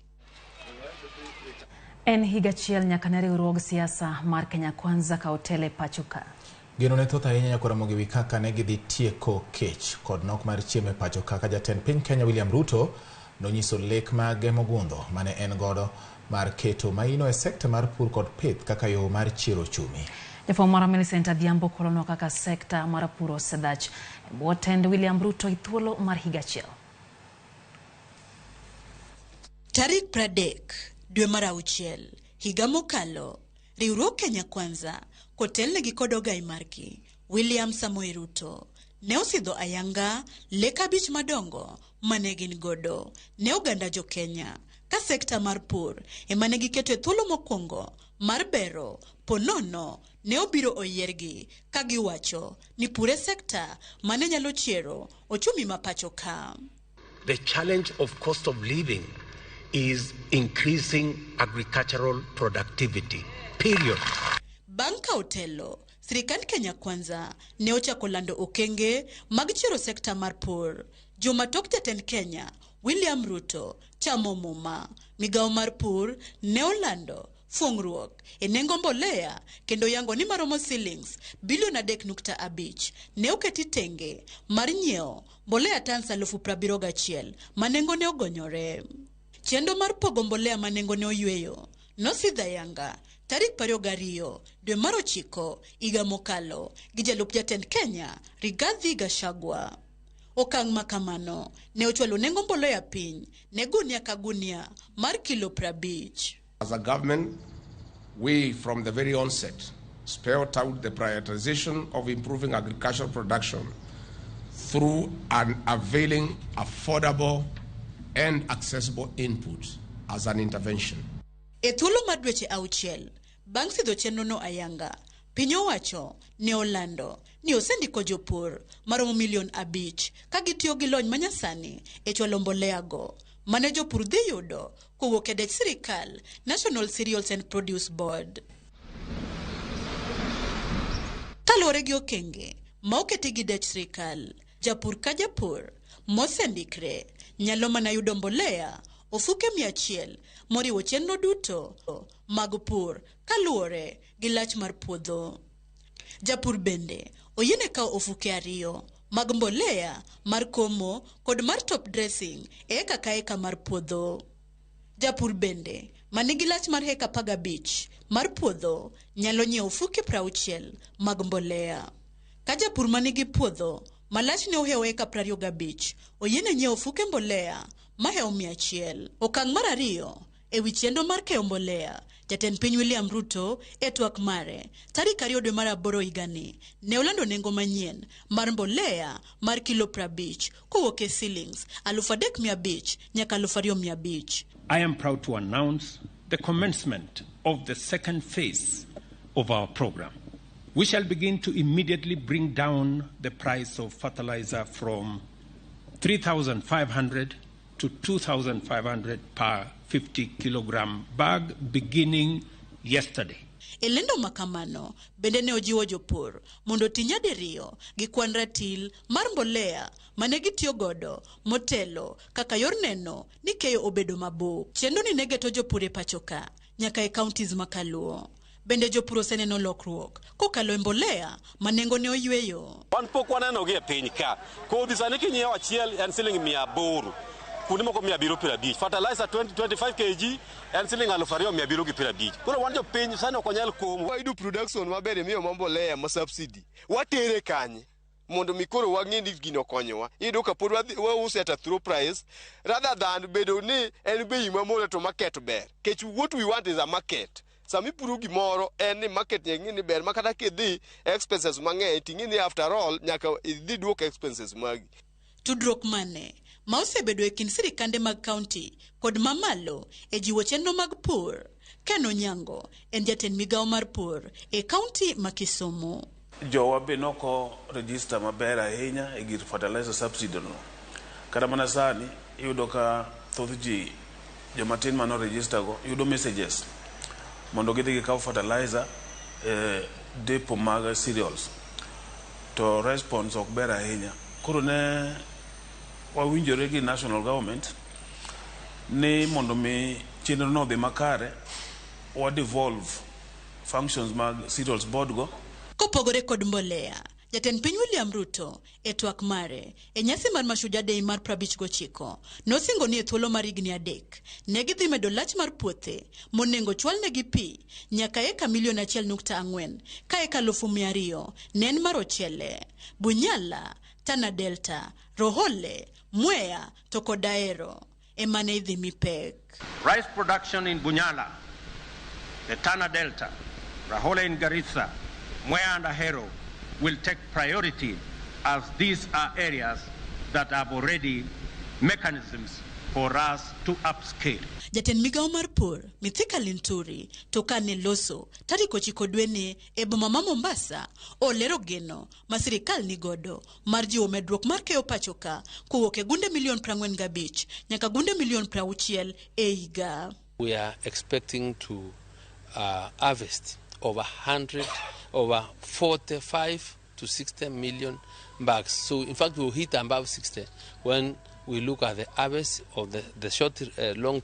En higa achiel nyaka ne riwruog siasa mar Kenya Kwanza kawo telo e pacho ka. Geno ne thoth ahinya nyaka Ramogi wi kaka ne gidhi tieko kech kod nok mar chiemo e pacho ka jatend piny Kenya William Ruto nonyiso lek mage mogundho mane en godo mar keto maino e sekta mar pur kod pith kaka yo mar chiero ochumi. Jafwambo marwa Millicent Adhiambo kolonwa kaka sekta mar pur osedhach e bwo tend William Ruto e thuolo mar higa achiel. Tarik 30 dwe mar auchiel higa mokalo, riwruog Kenya Kwanza kotelnegi kod ogai margi William Samoei Ruto ne osidho ayanga lek abich madongo mane gin godo ne oganda jo Kenya ka sekta mar pur ema ne giketo e thuolo mokwongo mar bero ponono ne obiro oyiergi ka giwacho ni pur e sekta mane nyalo chiero ochumi ma pacho ka. The challenge of cost of living is increasing agricultural productivity. Period. Bang' kawo telo, sirikand Kenya Kwanza ne ochako lando okenge mag chiero sekta mar pur. Juma tok jatend Kenya William Ruto chamo muma, migawo mar pur ne olando fuong'ruok e nengo mbolea kendo yango ni maromo shillings bilion 3.5 ne oketi tenge mar nyiewo mbolea tans 71,000 ma nengone ogonyore. Chenro mar pogo mbolea ma nengone oyweyo nosidh ayanga tarik 22 dwe mar 9 higa mokalo gi jalup jatend Kenya Rigathi Gachagua. Okang' ma kamano ne ochwalo nengo mbolea piny ne gunia ka gunia mar kilo 50. As a government, we from the very onset spelled out the prioritization of improving agricultural production through an availing affordable and accessible input as an intervention. E thuolo mar dweche 6 bang' sidho chenrono ayanga, piny owacho ne olando ni osendiko jopur maromo milion 5 ka gitiyo gi lony manyasani e chwalo mbolea go mane jopur dhi yudo kowuok e dech sirikal National Cereals and Produce Board. Kaluwore gi okenge ma oketi gi dech sirikal, japur ka japur mosendikre nyalo mana yudo mbolea ofuke 100 moriwo chenro duto mag pur kaluwore gi lach mar puodho. Japur bende oyiene kawo ofuke 2 mag mbolea mar komo kod mar top dressing e eka ka eka mar puodho. Japur bende manigi lach mar heka 15 mar puodho nyalo nyiewo ofuke 60 mag mbolea. Ka japur manigi puodho ma lachne ohewo eka 25 oyiene nyiewo ofuke mbolea mahewo 100. Okang' mar 2 ewi chenro mar keyo mbolea, jatend piny William Ruto e twak mare tarik 2 dwe mar 8 higani ne olando nengo manyien mar mbolea mar kilo 50 kowuok e shillings 3,500 nyaka 2,500. I am proud to announce the commencement of the second phase of our program. We shall begin to immediately bring down the price of fertilizer from 3,500 to 2,500 per 50 kilogram bag beginning yesterday. E lendo makamano bende ne ojiwo jopur mondo oti nyadiriyo gi kwan ratil mar mbolea mane gitiyo godo motelo kaka yor neno ni keyo obedo mabup. Chenro ni ne geto jopur e pacho ka nyaka e counties makaluo. Bende jopur oseneno lokruok kokalo e mbolea ma nengone oyweyo. Wan pok waneno gi e piny ka. Kodhi sani kinyiewo achiel en siling 800. Kuonde moko 750. Fertilizer 25 kg en siling 2,750. Koro wan jopiny sani ok wanyal komo. Wayudo production maber imiyo ma mbolea ma subsidy. Watere kanye mondo mi koro wang'e ni gino konyowa. Iyudo ka pod wause at a throw price rather than bedo ni en bei mamolo to market ber. Kech what we want is a market. Sama ipuro gimoro en ni market nyaka ing'e ni ber ma kata kidhi expenses mang'eny ting'e ni after all nyaka idhi duok expenses magi. Tudruok mane ma osebedo e kind sirikande mag kaunti kod mamalo e jiwo chenro mag pur. Ken Onyango en jatend migawo mar pur e kaunti ma Kisumu. Jowa be noko register maber ahinya e gir fertilizer subsidy no. Kata mana sani iyudo ka thoth ji jomatin mano register go yudo messages mondo gidhi gikaw fertilizer e depot mag cereals to response ok ber ahinya. Koro ne wawinjore gi national government ni mondo mi chenro no odhi makare wa devolve functions mag cereals board go. Kopogore kod mbolea, jatend piny William Ruto e twak mare e nyasi mar Mashujaa Day mar 59 nosingo ni e thuolo mar higni 3 ne gidhi medo lach mar puothe monengo chwalnegi pi nyaka eka milion 1.4 ka eka 200,000 ne en mar ochele, Bunyala, Tana Delta, Rohole, Mwea to kod Ahero ema ne idhi mi pek. Rice production in Bunyala, the Tana Delta, Rahole in Garissa, Mwea and Ahero will take priority as these are areas that have already mechanisms for us to upscale. Jatend migawo mar pur Mithika Linturi to kane loso tarik 9 dweni e boma ma Mombasa olero geno ma sirikal nigodo mar jiwo medruok mar keyo pacho ka kowuok e gunde milion 45 nyaka gunde milion 60 e higa. We are expecting to harvest over 45 to 60 million bags. So in fact we will hit above 60 when we look at the harvest of the short, long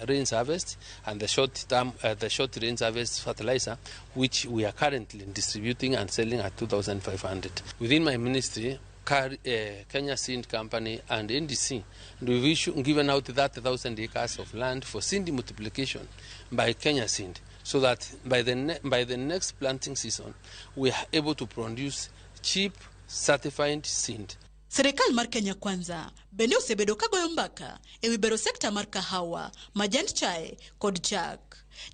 range harvest and the short term, the short range harvest fertilizer, which we are currently distributing and selling at 2,500. Within my ministry, Kenya Seed Company and NDC, and we've given out 30,000 acres of land for seed multiplication by Kenya Seed, so that by the next planting season, we are able to produce cheap, certified seed. Sirikal mar Kenya Kwanza bende osebedo kagoyo mbaka ewi bero sekta mar kahawa, majand chae kod chak.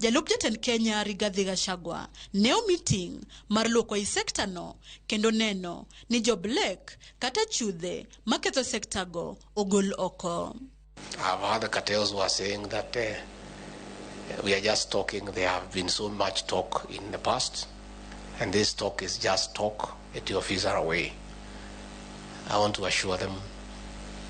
Jalup jatend Kenya Rigathi Gachagua ne omi ting' mar luoko i sekta no kendo neno ni joblek kata chudhe maketho sekta go ogol oko. I've heard the cartels who are saying that we are just talking. There have been so much talk in the past, and this talk is just talk at your fees are away. I want to assure them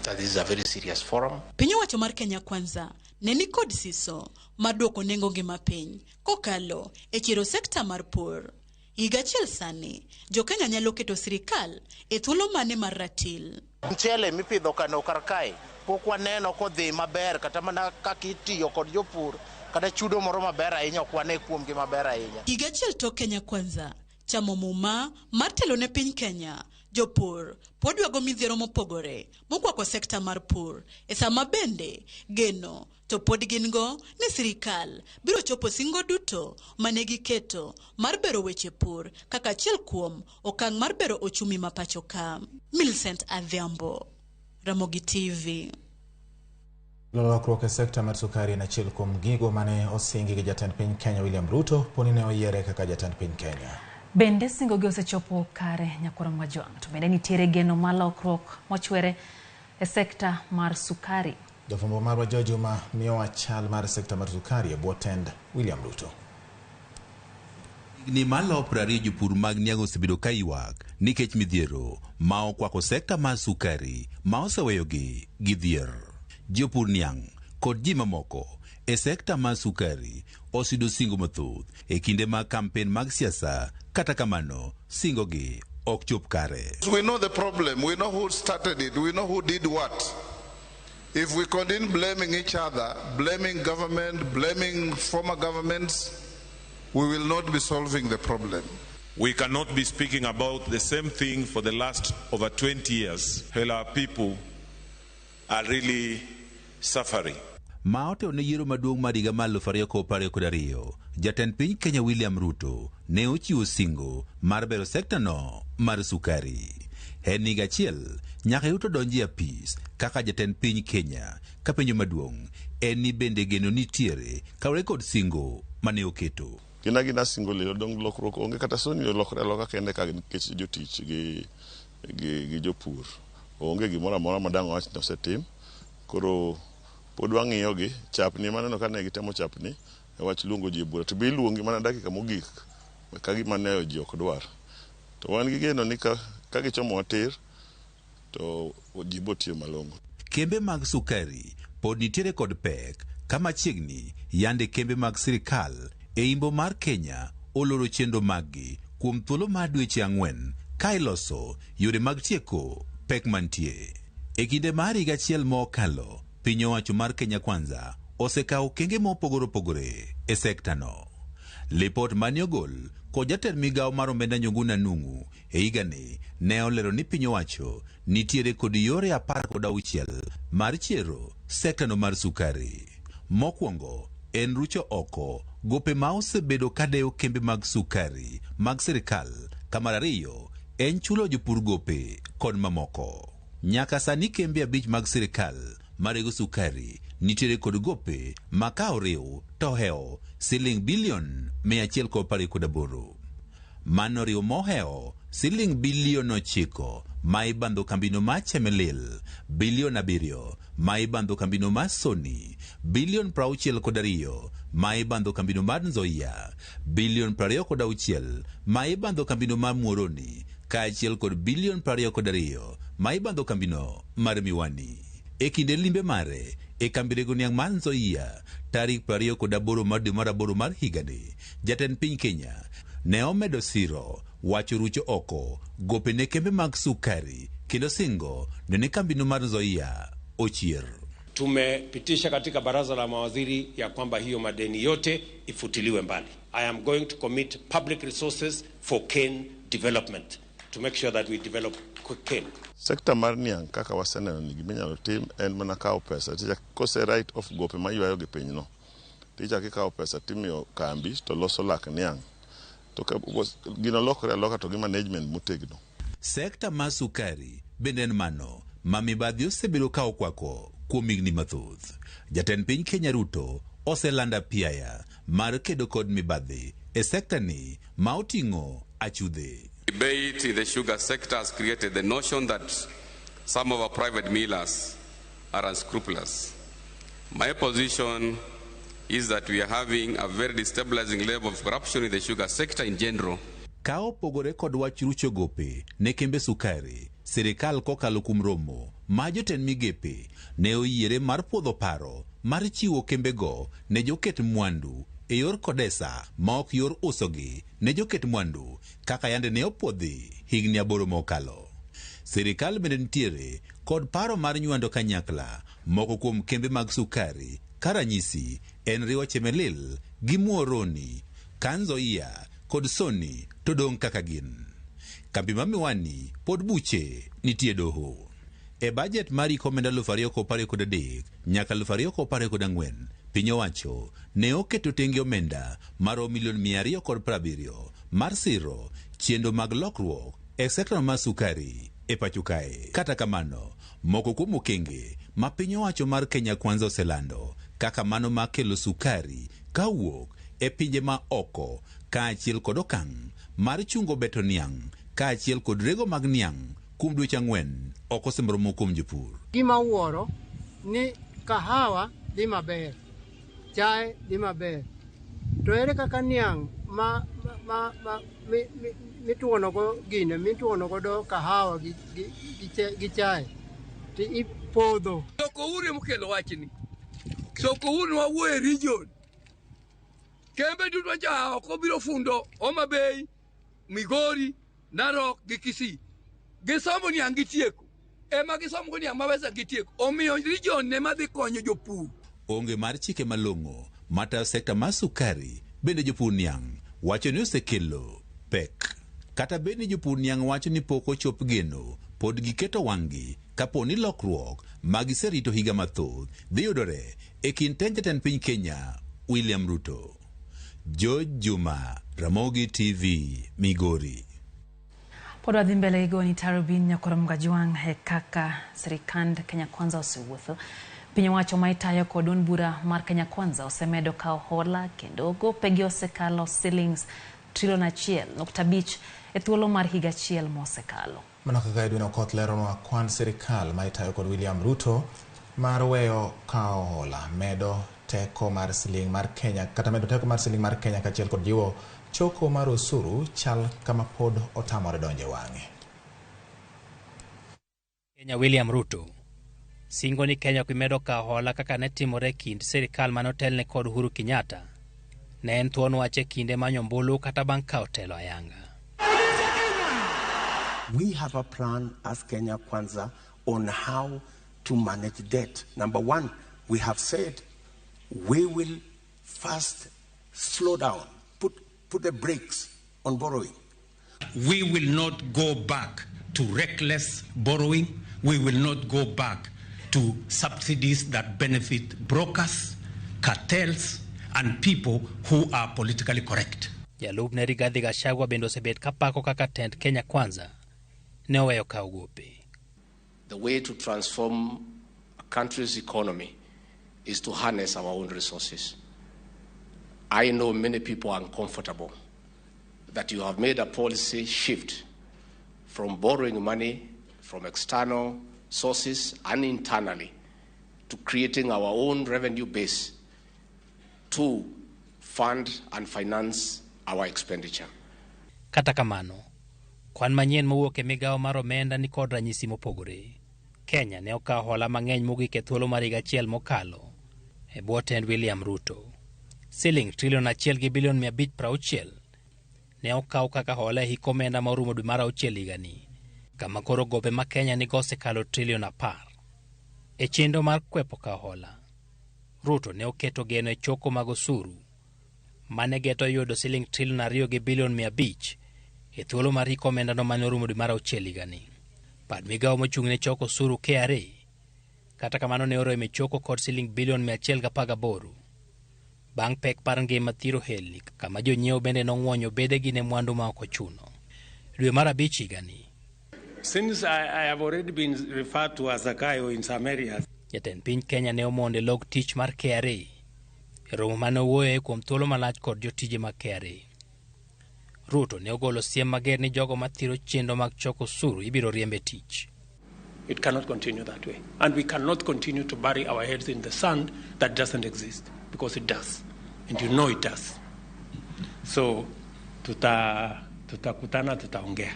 that this is a very serious forum. Piny owacho mar Kenya Kwanza ne ni kod siso mar duoko nengo ngima piny kokalo e chiro sekta mar pur. Higa achiel sani, jo-Kenya nyalo keto sirikal e thuolo mane mar ratil. Mchele mipidho kano kar kae pok waneno kodhi maber kata mana kaka itiyo kod jopur kata chudo moro maber ahinya ok wane kuomgi maber ahinya. Higa achiel tok Kenya Kwanza chamo muma mar telo ne piny Kenya, jopur pod ywago midhiero mopogore mokwako sekta mar pur e sama bende geno to pod gin go ni sirikal biro chopo singo duto mane giketo mar bero weche pur kaka achiel kuom okang' mar bero ochumi ma pacho ka. Millicent Adhiambo, Ramogi TV. Lokruok e sekta mar sukari en achiel kuom gigo mane osingi gi jatend piny Kenya William Ruto poni ne oyiere kaka jatend piny Kenya. Bende singogi osechopo kare nyakwar Mwajwang', to bende nitiere geno mar lokruok mochwere e sekta mar sukari. Jafwambo marwa George Juma miyowa chal mar sekta mar sukari e bwo tend William Ruto. Higni malo 20 jopur mag niang' osebedo ka ywak nikech midhiero ma okwako sekta mar sukari ma oseweyogi gi dhier. Jopur niang' kod ji mamoko e sekta mar sukari oseyudo singo mathoth e kinde mag kampen mag siasa, kata kamano singogi ok chop kare. We know the problem, we know who started it, we know who did what. If we continue blaming each other, blaming government, blaming former governments, we will not be solving the problem. We cannot be speaking about the same thing for the last over 20 years, while our people are really suffering. Ma otelo ne yiero maduong' mar higa mar 2022, jatend piny Kenya William Ruto ne ochiwo singo mar bero sekta no mar sukari. En higa achiel nyaka Ruto donji e apis kaka jatend piny Kenya, ka penjo maduong' en ni bende geno nitiere kaluwore kod singo mane oketo. Gin agina singo lilo dong lokruok onge kata soni olokre aloka kende ka nikech jotich gi jopur. Onge gimoro amora ma dang' wach ni osetim. Koro pod wang'iyogi chapni maneno ka ne gitemo chapni e wach luongo ji e bura to be iluongi mana dakika mogik ka gima ne ji ok dwar. To wan gi geno ni ka gichomo tir to ji bo tiyo malong'o. Kembe mag sukari pod nitiere kod pek ka machiegni yande kembe mag sirikal e imbo mar Kenya oloro chenro maggi kuom thuolo mar dweche 4 ka iloso yore mag tieko pek mantie. E kinde mar higa achiel mokalo, piny owacho mar Kenya Kwanza osekawo okenge mopogore opogore e sekta no. Lipot mane ogol kod jatend migawo mar omenda Njuguna Nung'u e higani ne olero ni piny owacho nitiere kod yore 16 mar chiero sekta no mar sukari. Mokwongo en rucho oko gope ma osebedo kadewo kembe mag sukari mag sirikal, ka mar ariyo en chulo jopur gope kod mamoko. Nyaka sani kembe 5 mag sirikal marego sukari nitiere kod gope ma ka oriw to hewo siling bilion 148. Mano oriwo mohewo Siling bilion 9 ma ibandho kambino mar Chemelil, bilion 7 ma ibandho kambino mar Sony, bilion 62 ma ibandho kambino mar Nzoia, bilion 26 ma ibandho kambino mar Muhoroni, kaachiel kod bilion 22 ma ibandho kambino mar Miwani. E kinde limbe mare e kambi rego niang' mar Nzoia tarik 28 mar dwe mar aboro mar higani, jatend piny Kenya ne omedo siro wacho rucho oko gope ne kembe mag sukari kendo singo ne kambino mar Nzoia ochier. Tumepitisha katika baraza la mawaziri ya kwamba hiyo madeni yote ifutiliwe mbali. I am going to commit public resources for cane development to make sure that we develop cane. Sekta mar niang' kaka waseneno ni giminyalo tim en mana kawo pesa tichak kose write off gope maywayo gi pinyno tichak ikawo pesa timiyo kambi to loso lak niang' to gino lokore aloka to gi management motegno. Sekta mar sukari bende en mano ma mibadhi osebedo ka okwako kuom higni mathoth. Jatend piny Kenya Ruto oselando apiaya mar kedo kod mibadhi e sekta ni ma oting'o achudhe. Debate in the sugar sector has created the notion that some of our private millers are unscrupulous. My position is that we are having a very destabilizing level of corruption in the sugar sector in general. Ka opogore kod wach rucho gope ne kembe sukari, sirikal kokalo kuom romo ma jotend migepe ne oyiere mar puodho paro mar chiwo kembego ne joket mwandu e yor kodesa ma ok yor usogi ne joket mwandu kaka yande ne opuodhi higni 8 mokalo. Sirikal bende nitiere kod paro mar nywando kanyakla moko kuom kembe mag sukari ka ranyisi en riwo Chemelil gi Muhoroni, ka Nzoia kod Sony to dong' kaka gin. Kambi ma Miwani pod buche nitie doho. E bajet mar hik omenda 2023 nyaka 2024, piny owacho ne oketo tenge omenda maromo milion 270 mar siro chenro mag lokruok e sekta mar sukari e pacho kae. Kata kamano, moko kuom okenge ma piny owacho mar Kenya Kwanza oselando kaka mano mar kelo sukari kawuok e pinje ma oko kaachiel kod okang' mar chungo beto niang' kaachiel kod rego mag niang' kuom dweche 4 ok osemromo kuom jopur. Gima wuoro ni kahawa dhi maber, chae dhi maber, to ere kaka niang' ma mituonogo gine mituono godo kahawa gi chae to ipodho. Sokouru emokelo wachni. Sokouru wawuoyo e region. Kembe duto cha oko biro fundo Homa Bay, Migori, Narok gi Kisii. Gisomo niang' gitieko. Ema gisomo go niang' mapesa gitieko. Omiyo region ema dhi konyo jopur. Onge mar chike malong'o matayo sekta mar sukari bende jopur niang' wacho ni osekelo pek. Kata bed ni jopur niang' wacho ni pok ochop geno, pod giketo wang'gi kapo ni lokruok ma giserito higa mathoth dhi yudore e kind tend jatend piny Kenya William Ruto. George Juma, Ramogi TV, Migori. Pod wadhi mbele gi goni tarubin nyakoro Mgajwang' e kaka sirikand Kenya Kwanza osewuotho. Piny owacho ma itayo kod duond bura mar Kenya Kwanza osemedo kawo hola kendo gopegi osekalo silings trilion 1.5 e thuolo mar higa achiel mosekalo. Mana kaka Edwin Okoth leronwa kwan sirikal ma itayo kod William Ruto mar weyo kawo hola medo teko mar siling mar Kenya kata medo teko mar siling mar Kenya kaachiel kod jiwo choko mar osuru chal kama pod otamore donjo e wang'e. Kenya William Ruto singo ni Kenya ok medo kawo hola kaka ne timore kind sirikal mane otelne kod Uhuru Kenyatta. Ne en thuon wach e kinde manyo ombulu kata bang' kawo telo ayanga. We have a plan as Kenya Kwanza on how to manage debt. Number one, we have said we will first slow down, put the brakes on borrowing. We will not go back to reckless borrowing. We will not go back to subsidies that benefit brokers, cartels, and people who are politically correct. Jalupne Rigathi Gachagua bende osebet kapako kaka tend Kenya Kwanza ne oweyo kawo gope. The way to transform a country's economy is to harness our own resources. I know many people are uncomfortable that you have made a policy shift from borrowing money from external sources and internally to creating our own revenue base to fund and finance our expenditure. Kata kamano, kwan manyien mowuok e migawo mar omenda ni kod ranyisi mopogore. Kenya ne okawo hola mang'eny mogik e thuolo mar higa achiel mokalo e bwo tend William Ruto. Siling trilion 1.560 billion ne okaw kaka hola e hik omenda ma orumo dwe mar auchiel higani, kama koro gope ma Kenya nigo osekalo trilion 10. E chenro mar kwepo kawo hola, Ruto ne oketo geno e choko mag osuru mane geto yudo siling trilion 2.5 billion e thuolo mar hik omendano mane orumo dwe mar auchiel higani. Bad migawo mochung' ne choko osuru KRA kata kamano ne oremo e choko kod siling bilion 118 bang' pek mar ngima thiro helni kama jonyiewo bende nong'wonyo bedegi ne mwandu ma ok ochuno. Dwe mar abich higani Since I have already been referred to as Zakayo in some areas, jatend piny Kenya ne omondo e log tich mar KRA e romo mane owuoyoe kuom thuolo malach kod jotije mag KRA. Ruto ne ogolo siem mager ni jogo mathiro chenro mag choko osuru ibiro riemb e tich. It cannot continue that way. And we cannot continue to bury our heads in the sand that doesn't exist, because it does. And you know it does. So, tutakutana, tutaongea.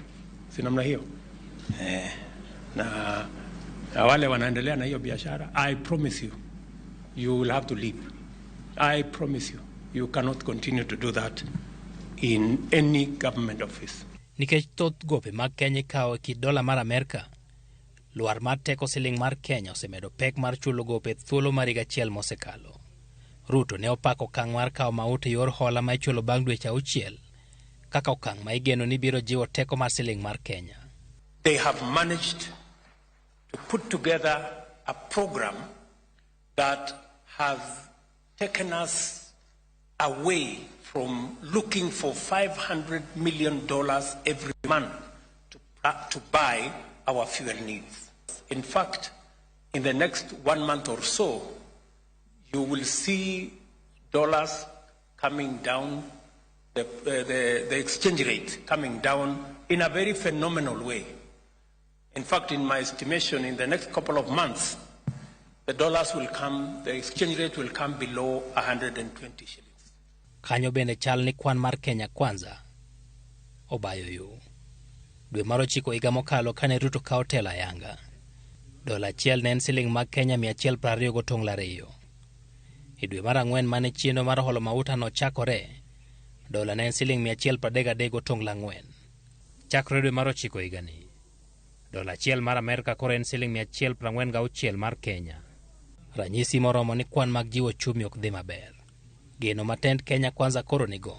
Si namna hiyo? Eh, na wale wanaendelea na hiyo biashara, I promise you, you will have to leave. I promise you, you cannot continue to do that in any government office. Nikech thoth gope mag Kenya ikawo e kit dola mar Amerka, lwar mar teko siling mar Kenya osemedo pek mar chulo gope e thuolo mar higa achiel mosekalo. Ruto ne opako okang' mar kawo mauta e yor hola ma ichulo bang' dweche auchiel kaka okang' ma igeno ni biro jiwo teko mar siling mar Kenya. They have managed to put together a program that has taken us away from looking for $500 million every month to buy our fuel needs. In fact, in the next one month or so, you will see dollars coming down, the exchange rate coming down in a very phenomenal way. In fact, in my estimation, in the next couple of months, the dollars will come, the exchange rate will come below 120 shillings. Kanyo bende chal ni kwan mar Kenya Kwanza obayo yo. Dwe mar ochiko higa mokalo kane Ruto kawo telo ayanga. Dola achiel ne en siling mag Kenya 122.2. E dwe mar ang'wen mane chenro mar holo mauta nochakore, dola ne en siling 133.4. Chakre dwe mar ochiko higani, dola achiel mar Amerka koro en siling 146 mar Kenya. Ranyisi moromo ni kwan mag jiwo ochumi ok dhi maber. Geno ma tend Kenya Kwanza koro nigo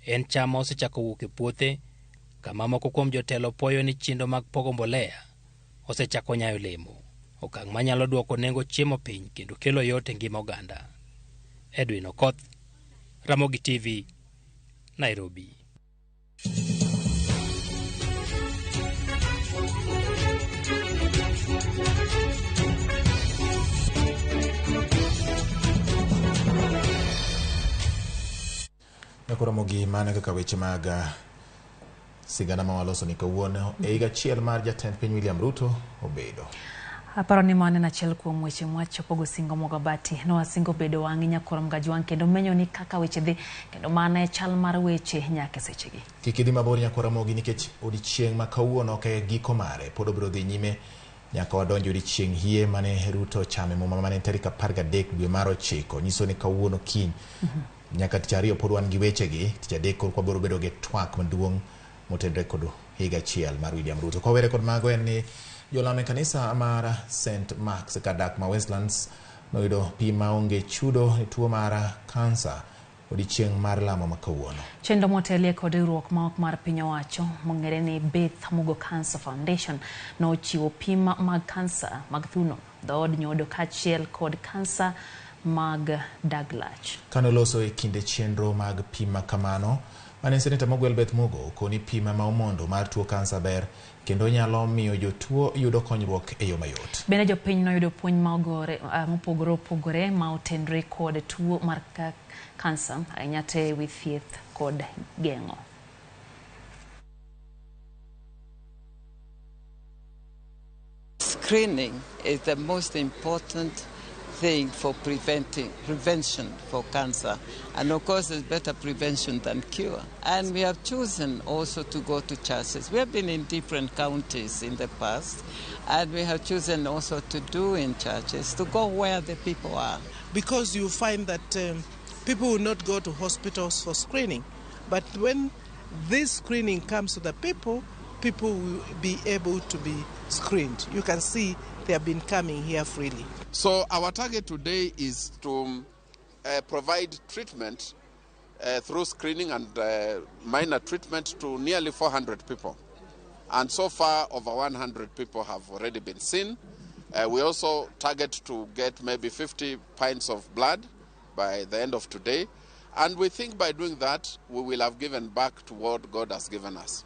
en cham ma osechako wuok e puothe kama moko kuom jotelo puoyo ni chenro mag pogo mbolea osechako nyayo olemo, okang' manyalo duoko nengo chiemo piny kendo kelo yot e ngima oganda. Edwin Okoth, Ramogi TV, Nairobi. Koro mano kaka weche mag sigana ma waloso ni kawuono e higa achiel mar jatend piny William Ruto obedo. Aparo ni mano en achiel kuom weche mwachopogo singo mogo bati. Nowasingo bedo wang'i nyakoro Mgajwang' kendo menyo ni kaka weche dhi kendo mana e chal mar weche nyaka e sechegi. Kik idhi mabor nyakoro Ramogi nikech odiechieng' ma kawuono ok e giko mare pod obiro dhi nyime nyaka wadonj odiechieng' hie mane Ruto ochame muma mane tarik 13 dwe mar ochiko nyiso ni kawuono kiny nyaka tich ariyo pod wan gi wechegi tich adek koro wabiro bedo gi twak maduong' motenore kod higa achiel mar William Ruto. Kwawere kod mago en ni jolam e kanisa mar St Mark's kadak ma Westlands noyudo pim maonge chudo e tuo mar kansa odiechieng' mar lamo ma kawuono. Chenro motelie kod riwruok ma ok mar piny owacho mong'ere ni Beth Mugo Cancer Foundation nochiwo pim mag kansa mag thuno, dhood nyodo kaachiel kod kansa mag dag lach. Kane oloso e kinde chenro mag pim ma kamano, mane seneta mogwel Beth Mugo okoni pim ma omondo mar tuo kansa ber kendo nyalo miyo jotuo yudo konyruok e yo mayot. Bende jopiny noyudo puonj ma ogore, mopogore opogore ma otenore kod tuo mar kansa ahinya te wi thieth kod geng'o. Screening is the most important thing for prevention for cancer. And of course, it's better prevention than cure. And we have chosen also to go to churches. We have been in different counties in the past, and we have chosen also to do in churches, to go where the people are. Because you find that people will not go to hospitals for screening. But when this screening comes to the people, people will be able to be screened. You can see they have been coming here freely. So our target today is to provide treatment through screening and minor treatment to nearly 400 people. And so far, over 100 people have already been seen. We also target to get maybe 50 pints of blood by the end of today. And we think by doing that, we will have given back to what God has given us.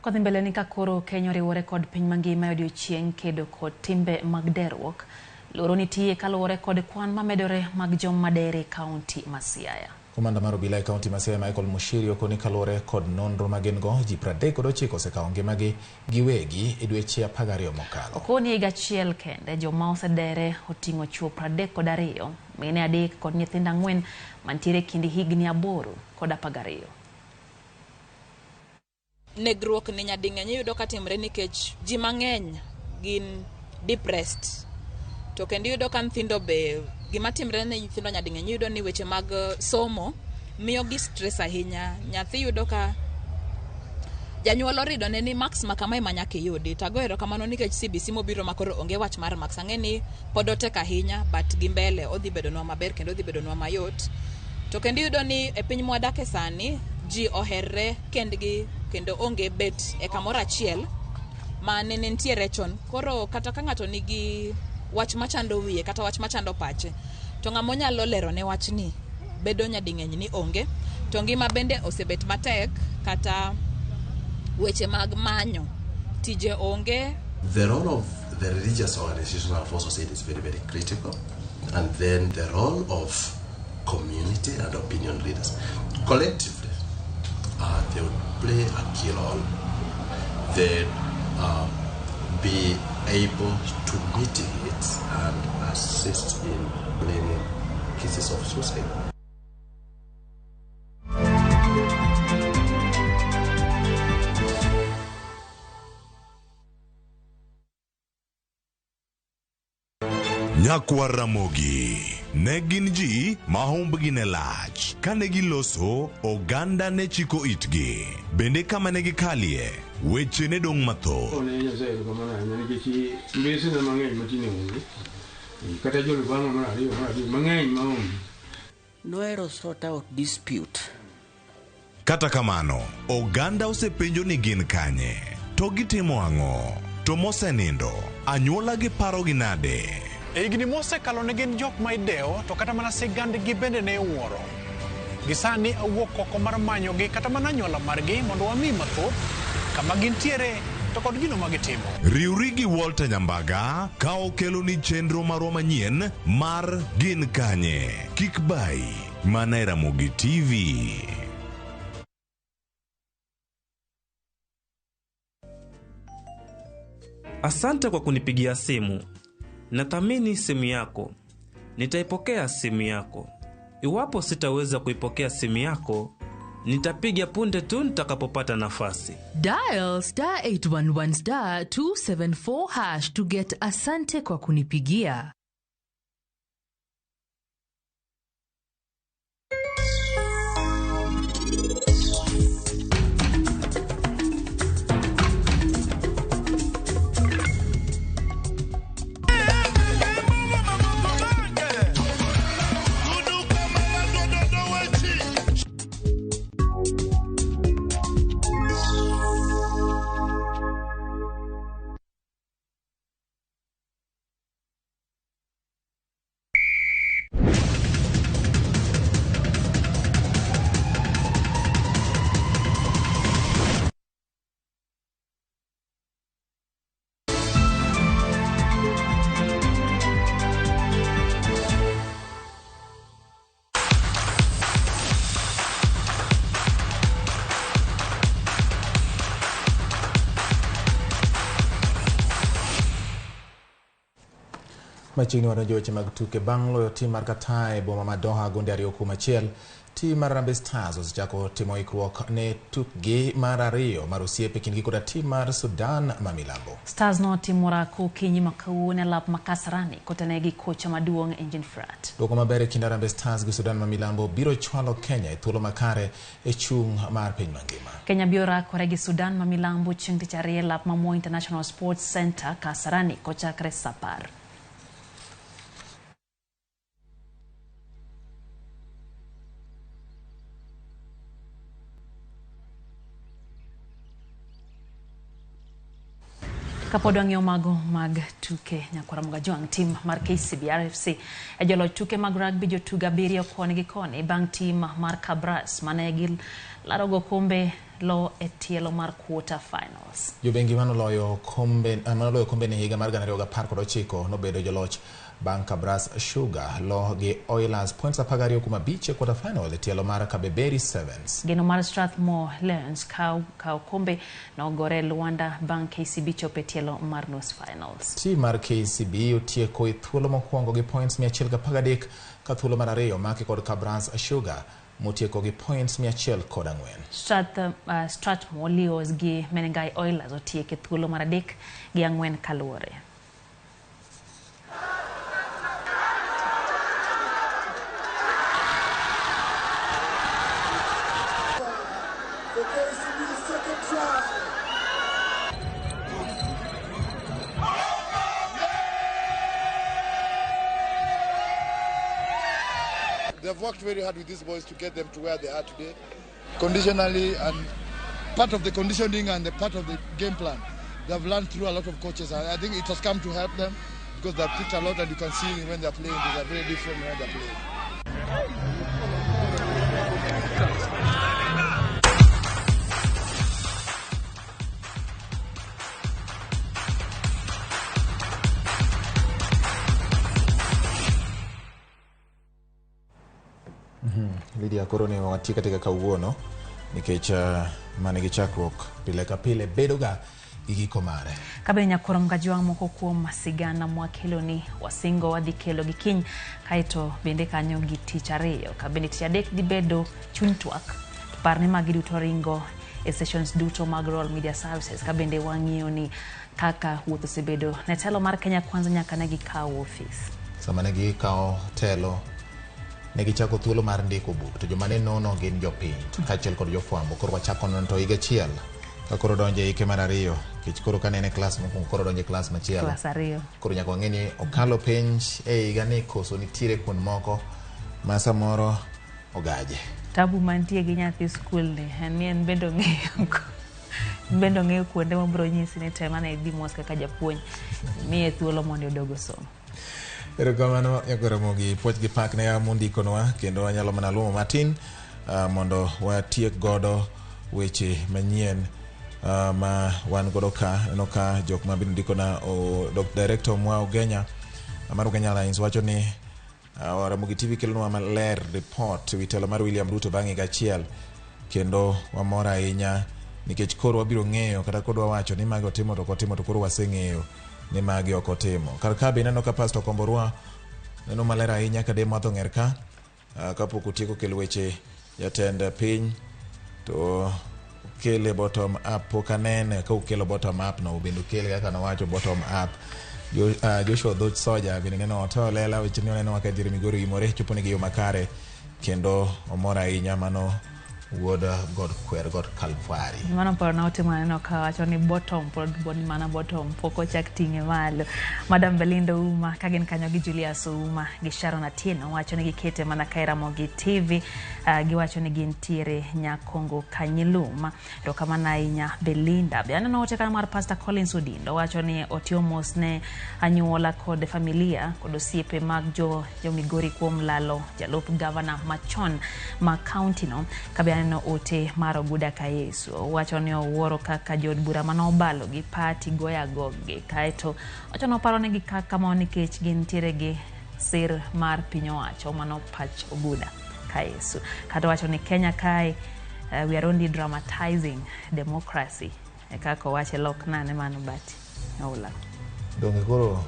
Kodhi mbele ni ka koro Kenya oriwore kod piny mangima e odiochieng' kedo kod timbe mag derruok. Luoro nitie kaluwore kod kwan mamedore mag joma dere e kaunti ma Siaya. Komanda mar obila e kaunti ma Siaya Michael Mushiri okoni kaluwore kod nonro ma gin go, ji 39 osekawo ngimagi giwegi e dweche 12 mokalo. Okoni higa achiel kende joma osedere oting'o chwo 32, mine 3 kod nyithindo 4 mantiere kind higni 8 kod 12. Negruok ni nyading'eny iyudo ka timre nikech ji mang'eny gin depressed. To kendo iyudo ka nyithindo be gima timre ne nyithindo nyading'eny iyudo ni weche mag somo miyo gi stress ahinya. Nyathi yudo ka janyuol orido ne ni marks ma kama ema nyaka iyudi. To ago erokamano nikech CBC mobiro ma koro onge wach mar marks. Ang'e ni pod otek ahinya but gi mbele odhi bedonwa maber kendo odhi bedonwa mayot. To kendo iyudo ni e piny mwadake sani ji oherre kendgi kendo onge bet e kamoro achiel ma nene nitiere chon. Koro kata ka ng'ato nigi wach machando wiye kata wach machando pache, to ng'ama onyalo lerone wachni bedo nyading'eny ni onge. To ngima bende osebet matek, kata weche mag manyo tije onge. The role of the religious organizations, I've also said, is very, very critical. And then the role of community and opinion leaders. Collectively, they would play a key role. They'd be able to mitigate and assist in blaming cases of suicide. Nyakwar Ramogi ne gin ji ma humbgi ne lach. Kane giloso, oganda ne chiko itgi. Bende kama ne gikalie, weche ne dong' mathoth. Ne Nyasaye erokamano ahinya nikech mbesena mang'eny matinde onge. Kata jolupano mar ariyo mar adek mang'eny maonge. Nohero sort out dispute. Kata kamano, oganda osepenjo ni gin kanye, to gitimo ang'o, to mosenindo, anyuola gi parogi nade? E higni mosekalo ne gin jok ma idewo, to kata mana sigandgi bende ne iwuoro. Gi sani awuok oko mar manyogi kata mana anyuola margi mondo wami mathoth kama gintiere to kod gino ma gitimo. Riwri gi Walter Nyambaga ka okeloni chenro marwa manyien mar Gin Kanye. Kik bayi mana e Ramogi TV. Asante kwa kunipigia simu. Nathamini simu yako. Nitaipokea simu yako. Iwapo sitaweza kuipokea simu yako, nitapiga punde tu nitakapopata nafasi. Dial star 811 star 274 hash to get asante kwa kunipigia. Machiegni wadonjo weche mag tuke bang' loyo tim mar Qatar e boma ma Doha gonde 2-1. Tim mar Harambee Stars osechako timo ikruok ne tukgi mar ariyo mar osiep e kindgi koda tim mar Sudan ma milambo. Stars notimo orako okinyi ma kawuono e lap ma Kasarani kotenegi kocha maduong' Engin Firat. Duoko maber e kind Harambee Stars gi Sudan ma milambo biro chwalo Kenya e thuolo makare e chung' mar piny mangima. Kenya biro rakore gi Sudan ma milambo chieng' tich ariyo e lap ma Moi International Sports Centre Kasarani kochakre saa 10. Kapod wang'iyo mago mag tuke nyakwara Mugajwang', tim mar KCB RFC e joloch tuke mag rugby jotugo 7 koni gi koni bang' tim mar Kabras mane gilarogo kombe lo e tielo mar quarter finals. Jobengi manoloyo kombe ne higa mar 2019 nobedo joloch bang' Kabras Sugar lo gi Oilers points 12.5 e quarter final e tielo mar Kabeberi Sevens. Geno mar Strathmore Lions kawo kombe nogore Luanda bang' KCB chopo e tielo mar nus finals. Tim mar KCB otieko e thuolo mokwongo gi points 113 ka thuolo mar ariyo maki kod Kabras Sugar motieko gi points 104. Strathmore Lions gi Menengai Oilers otieko e thuolo mar 3 gi 4 kaluwore. They've worked very hard with these boys to get them to where they are today, conditionally, and part of the conditioning and the part of the game plan. They've learned through a lot of coaches, and I think it has come to help them because they've picked a lot, and you can see when they're playing, they are very different when they're playing. Lydia koro ne wati katika kawuono nikech mane gi chakruok pile ka pile bedoga gi giko mare. Kabe nyakoro Mgajwang' moko kuom sigana mwakelo ni wasingo wadhi kelo gi kiny kaeto bende kanyo gi tich ariyo kabende tich adek dhi bedo chuny twak. Par ni magi duto ringo e sessions duto mag Royal Media Services kabende wang'iyo ni kaka wuoth osebedo ne telo mar Kenya Kwanza nyaka ne gikawo ofis. Sama ne gikawo telo ne gichako thuolo mar ndiko buk to joma ne nono gin jopiny kaachiel kod jofwambo. Koro wachako nono to higa achiel ka koro donjo e hike mar ariyo nikech koro ka ne en e klas mokwongo koro donjo e klas machielo. Klas ariyo. Koro nyaka wang'e ni okalo penj e higa ni koso nitiere kuond moko ma samoro ogaje. Tabu mantie gi nyathi skul ni en ni en bende ong'eyo kuonde mabiro nyisi ni tem ane idhi mos kaka japuonj miye thuolo mondo odog osom. Erokamano Nyakwar puoch gi pak ne mondikonwa kendo wanyalo mana luomo matin mondo watiek godo weche manyien ma wan godo ka. Aneno ka jok ma biro ndikona Director mwa Ugenya mar Ugenya Lines wacho ni Ramogi TV kelonwa maler report wi telo mar William Ruto bang' higa achiel kendo wamor ahinya nikech koro wabiro ng'eyo kata kodwa wacho ni magi otimo to ok otimo to koro waseng'eyo ni magi ok otimo. Kar ka be ineno ka Pastor Komborwa neno maler ahinya ka demo atho ng'er ka kapok otieko kelo weche jatend piny to kele bottom up pok anene ka ukelo bottom up no bende ukele kaka nowacho bottom up. Joshua Dhoch Soja bende neno otoyo lela weche ni oneno kaka Jeremy Migori oimore chopo negi yo makare kendo omor ahinya mano wuod God Kwer God Kalvari. Mano paro na otimo aneno ka wacho ni bottom pod mana bottom pok ochak ting'e malo. Madam Belinda Uma ka gin kanyo gi Julius Uma gi Sharon Atieno wacho ni gikete mana ka e Ramogi TV giwacho ni gintiere Nyakongo Kanyiluma. Erokamano ahinya Belinda. Be aneno ote kanyo mar Pastor Collins Odindo wacho ni otiyo mos ne anyuola kod familia kod osiepe mag jo Migori kuom lalo jalup gavana machon ma kaunti no. Kabe aneno ote mar Oguda Kayesu wacho ni owuoro kaka jood bura manobalo gi party goyo agogi kaeto wacho ni oparo negi kaka ma nikech gintiere gi sir mar piny owacho mano pach Oguda Kayesu. Kata wacho ni Kenya kae we are only dramatizing democracy kaka owache lok nane mano bati oula donge koro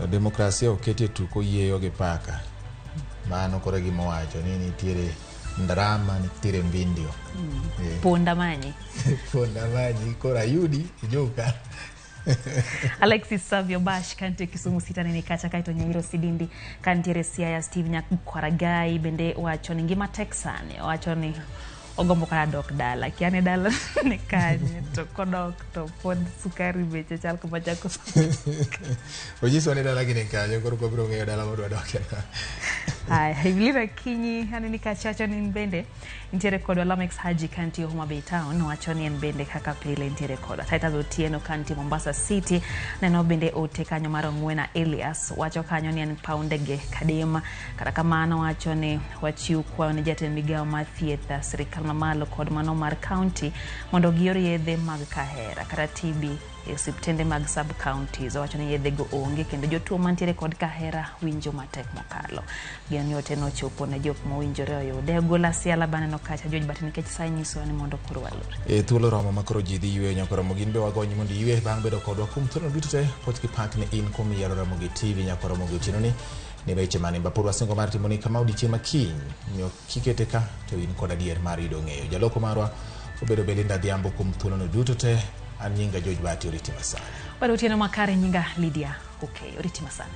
Demokrasia oketie tuk oyieyo gi paka. Mano koro e gima owacho ni nitiere ndarama, nitiere mbindio. Punda manyi. Punda manyi, koro ayudi, ijuka. Alexis Savio Bash kantie Kisumu City anene kacha kaeto Nyairo Sidindi kantiere Siaya Steve Nyakwaragai bende wacho ni ngima tek sani owacho ni ogombo kata dok dala kia ni dala ni kanye to kodok to pod sukari beche chal kuma chako. Onyisowa ni dala gi ni kanye, koro wabiro ng'eyo dala modwa doke. Haya, Evelyn Akinyi aneni kacha wacho ni in bende nitiere kodwa. Lamex Haji kantie Homa Bay Town wacho ni en bende kaka pile nitiere kodwa. Titus Otieno kantie Mombasa City neno bende ote kanyo mar Ong'wena Elias wacho kanyo ni en paw ndege Kadima. Kata kamano wacho ni wachiw kwayo ne jatend migawo mar thieth sirikal mamalo kod mano mar county mondo gior yedhe mag kahera kata TB e osiptende mag sub counties. Owacho ni yedhe go onge kendo jotuo mantiere kod kahera winjo matek mokalo. Geno ni ote nochopo ne jok mowinjore oyude. Ogola Siala baneno kacha George Bati nikech sa nyisowa ni mondo koro walor. E thuolo romo ma koro ji dhi yweyo nyaka romo gin be wagonyi mondo iywe bang' bedo kodwa kuom thuolo duto te poch gi pak ni in kuom yiero Ramogi TV nyaka romo gi otieno ni ni weche manimba pod wasingo mar timoni kama odiechieng' ma kiny omiyo kikete ka to in kod adier mar yudo ng'eyo. Jaloko marwa obedo Belinda Adhiambo kuom thuolono duto te. An nyinga George Bati, oriti masani. Bado otieno makare nyinga Lydia Okeyo, oriti masani.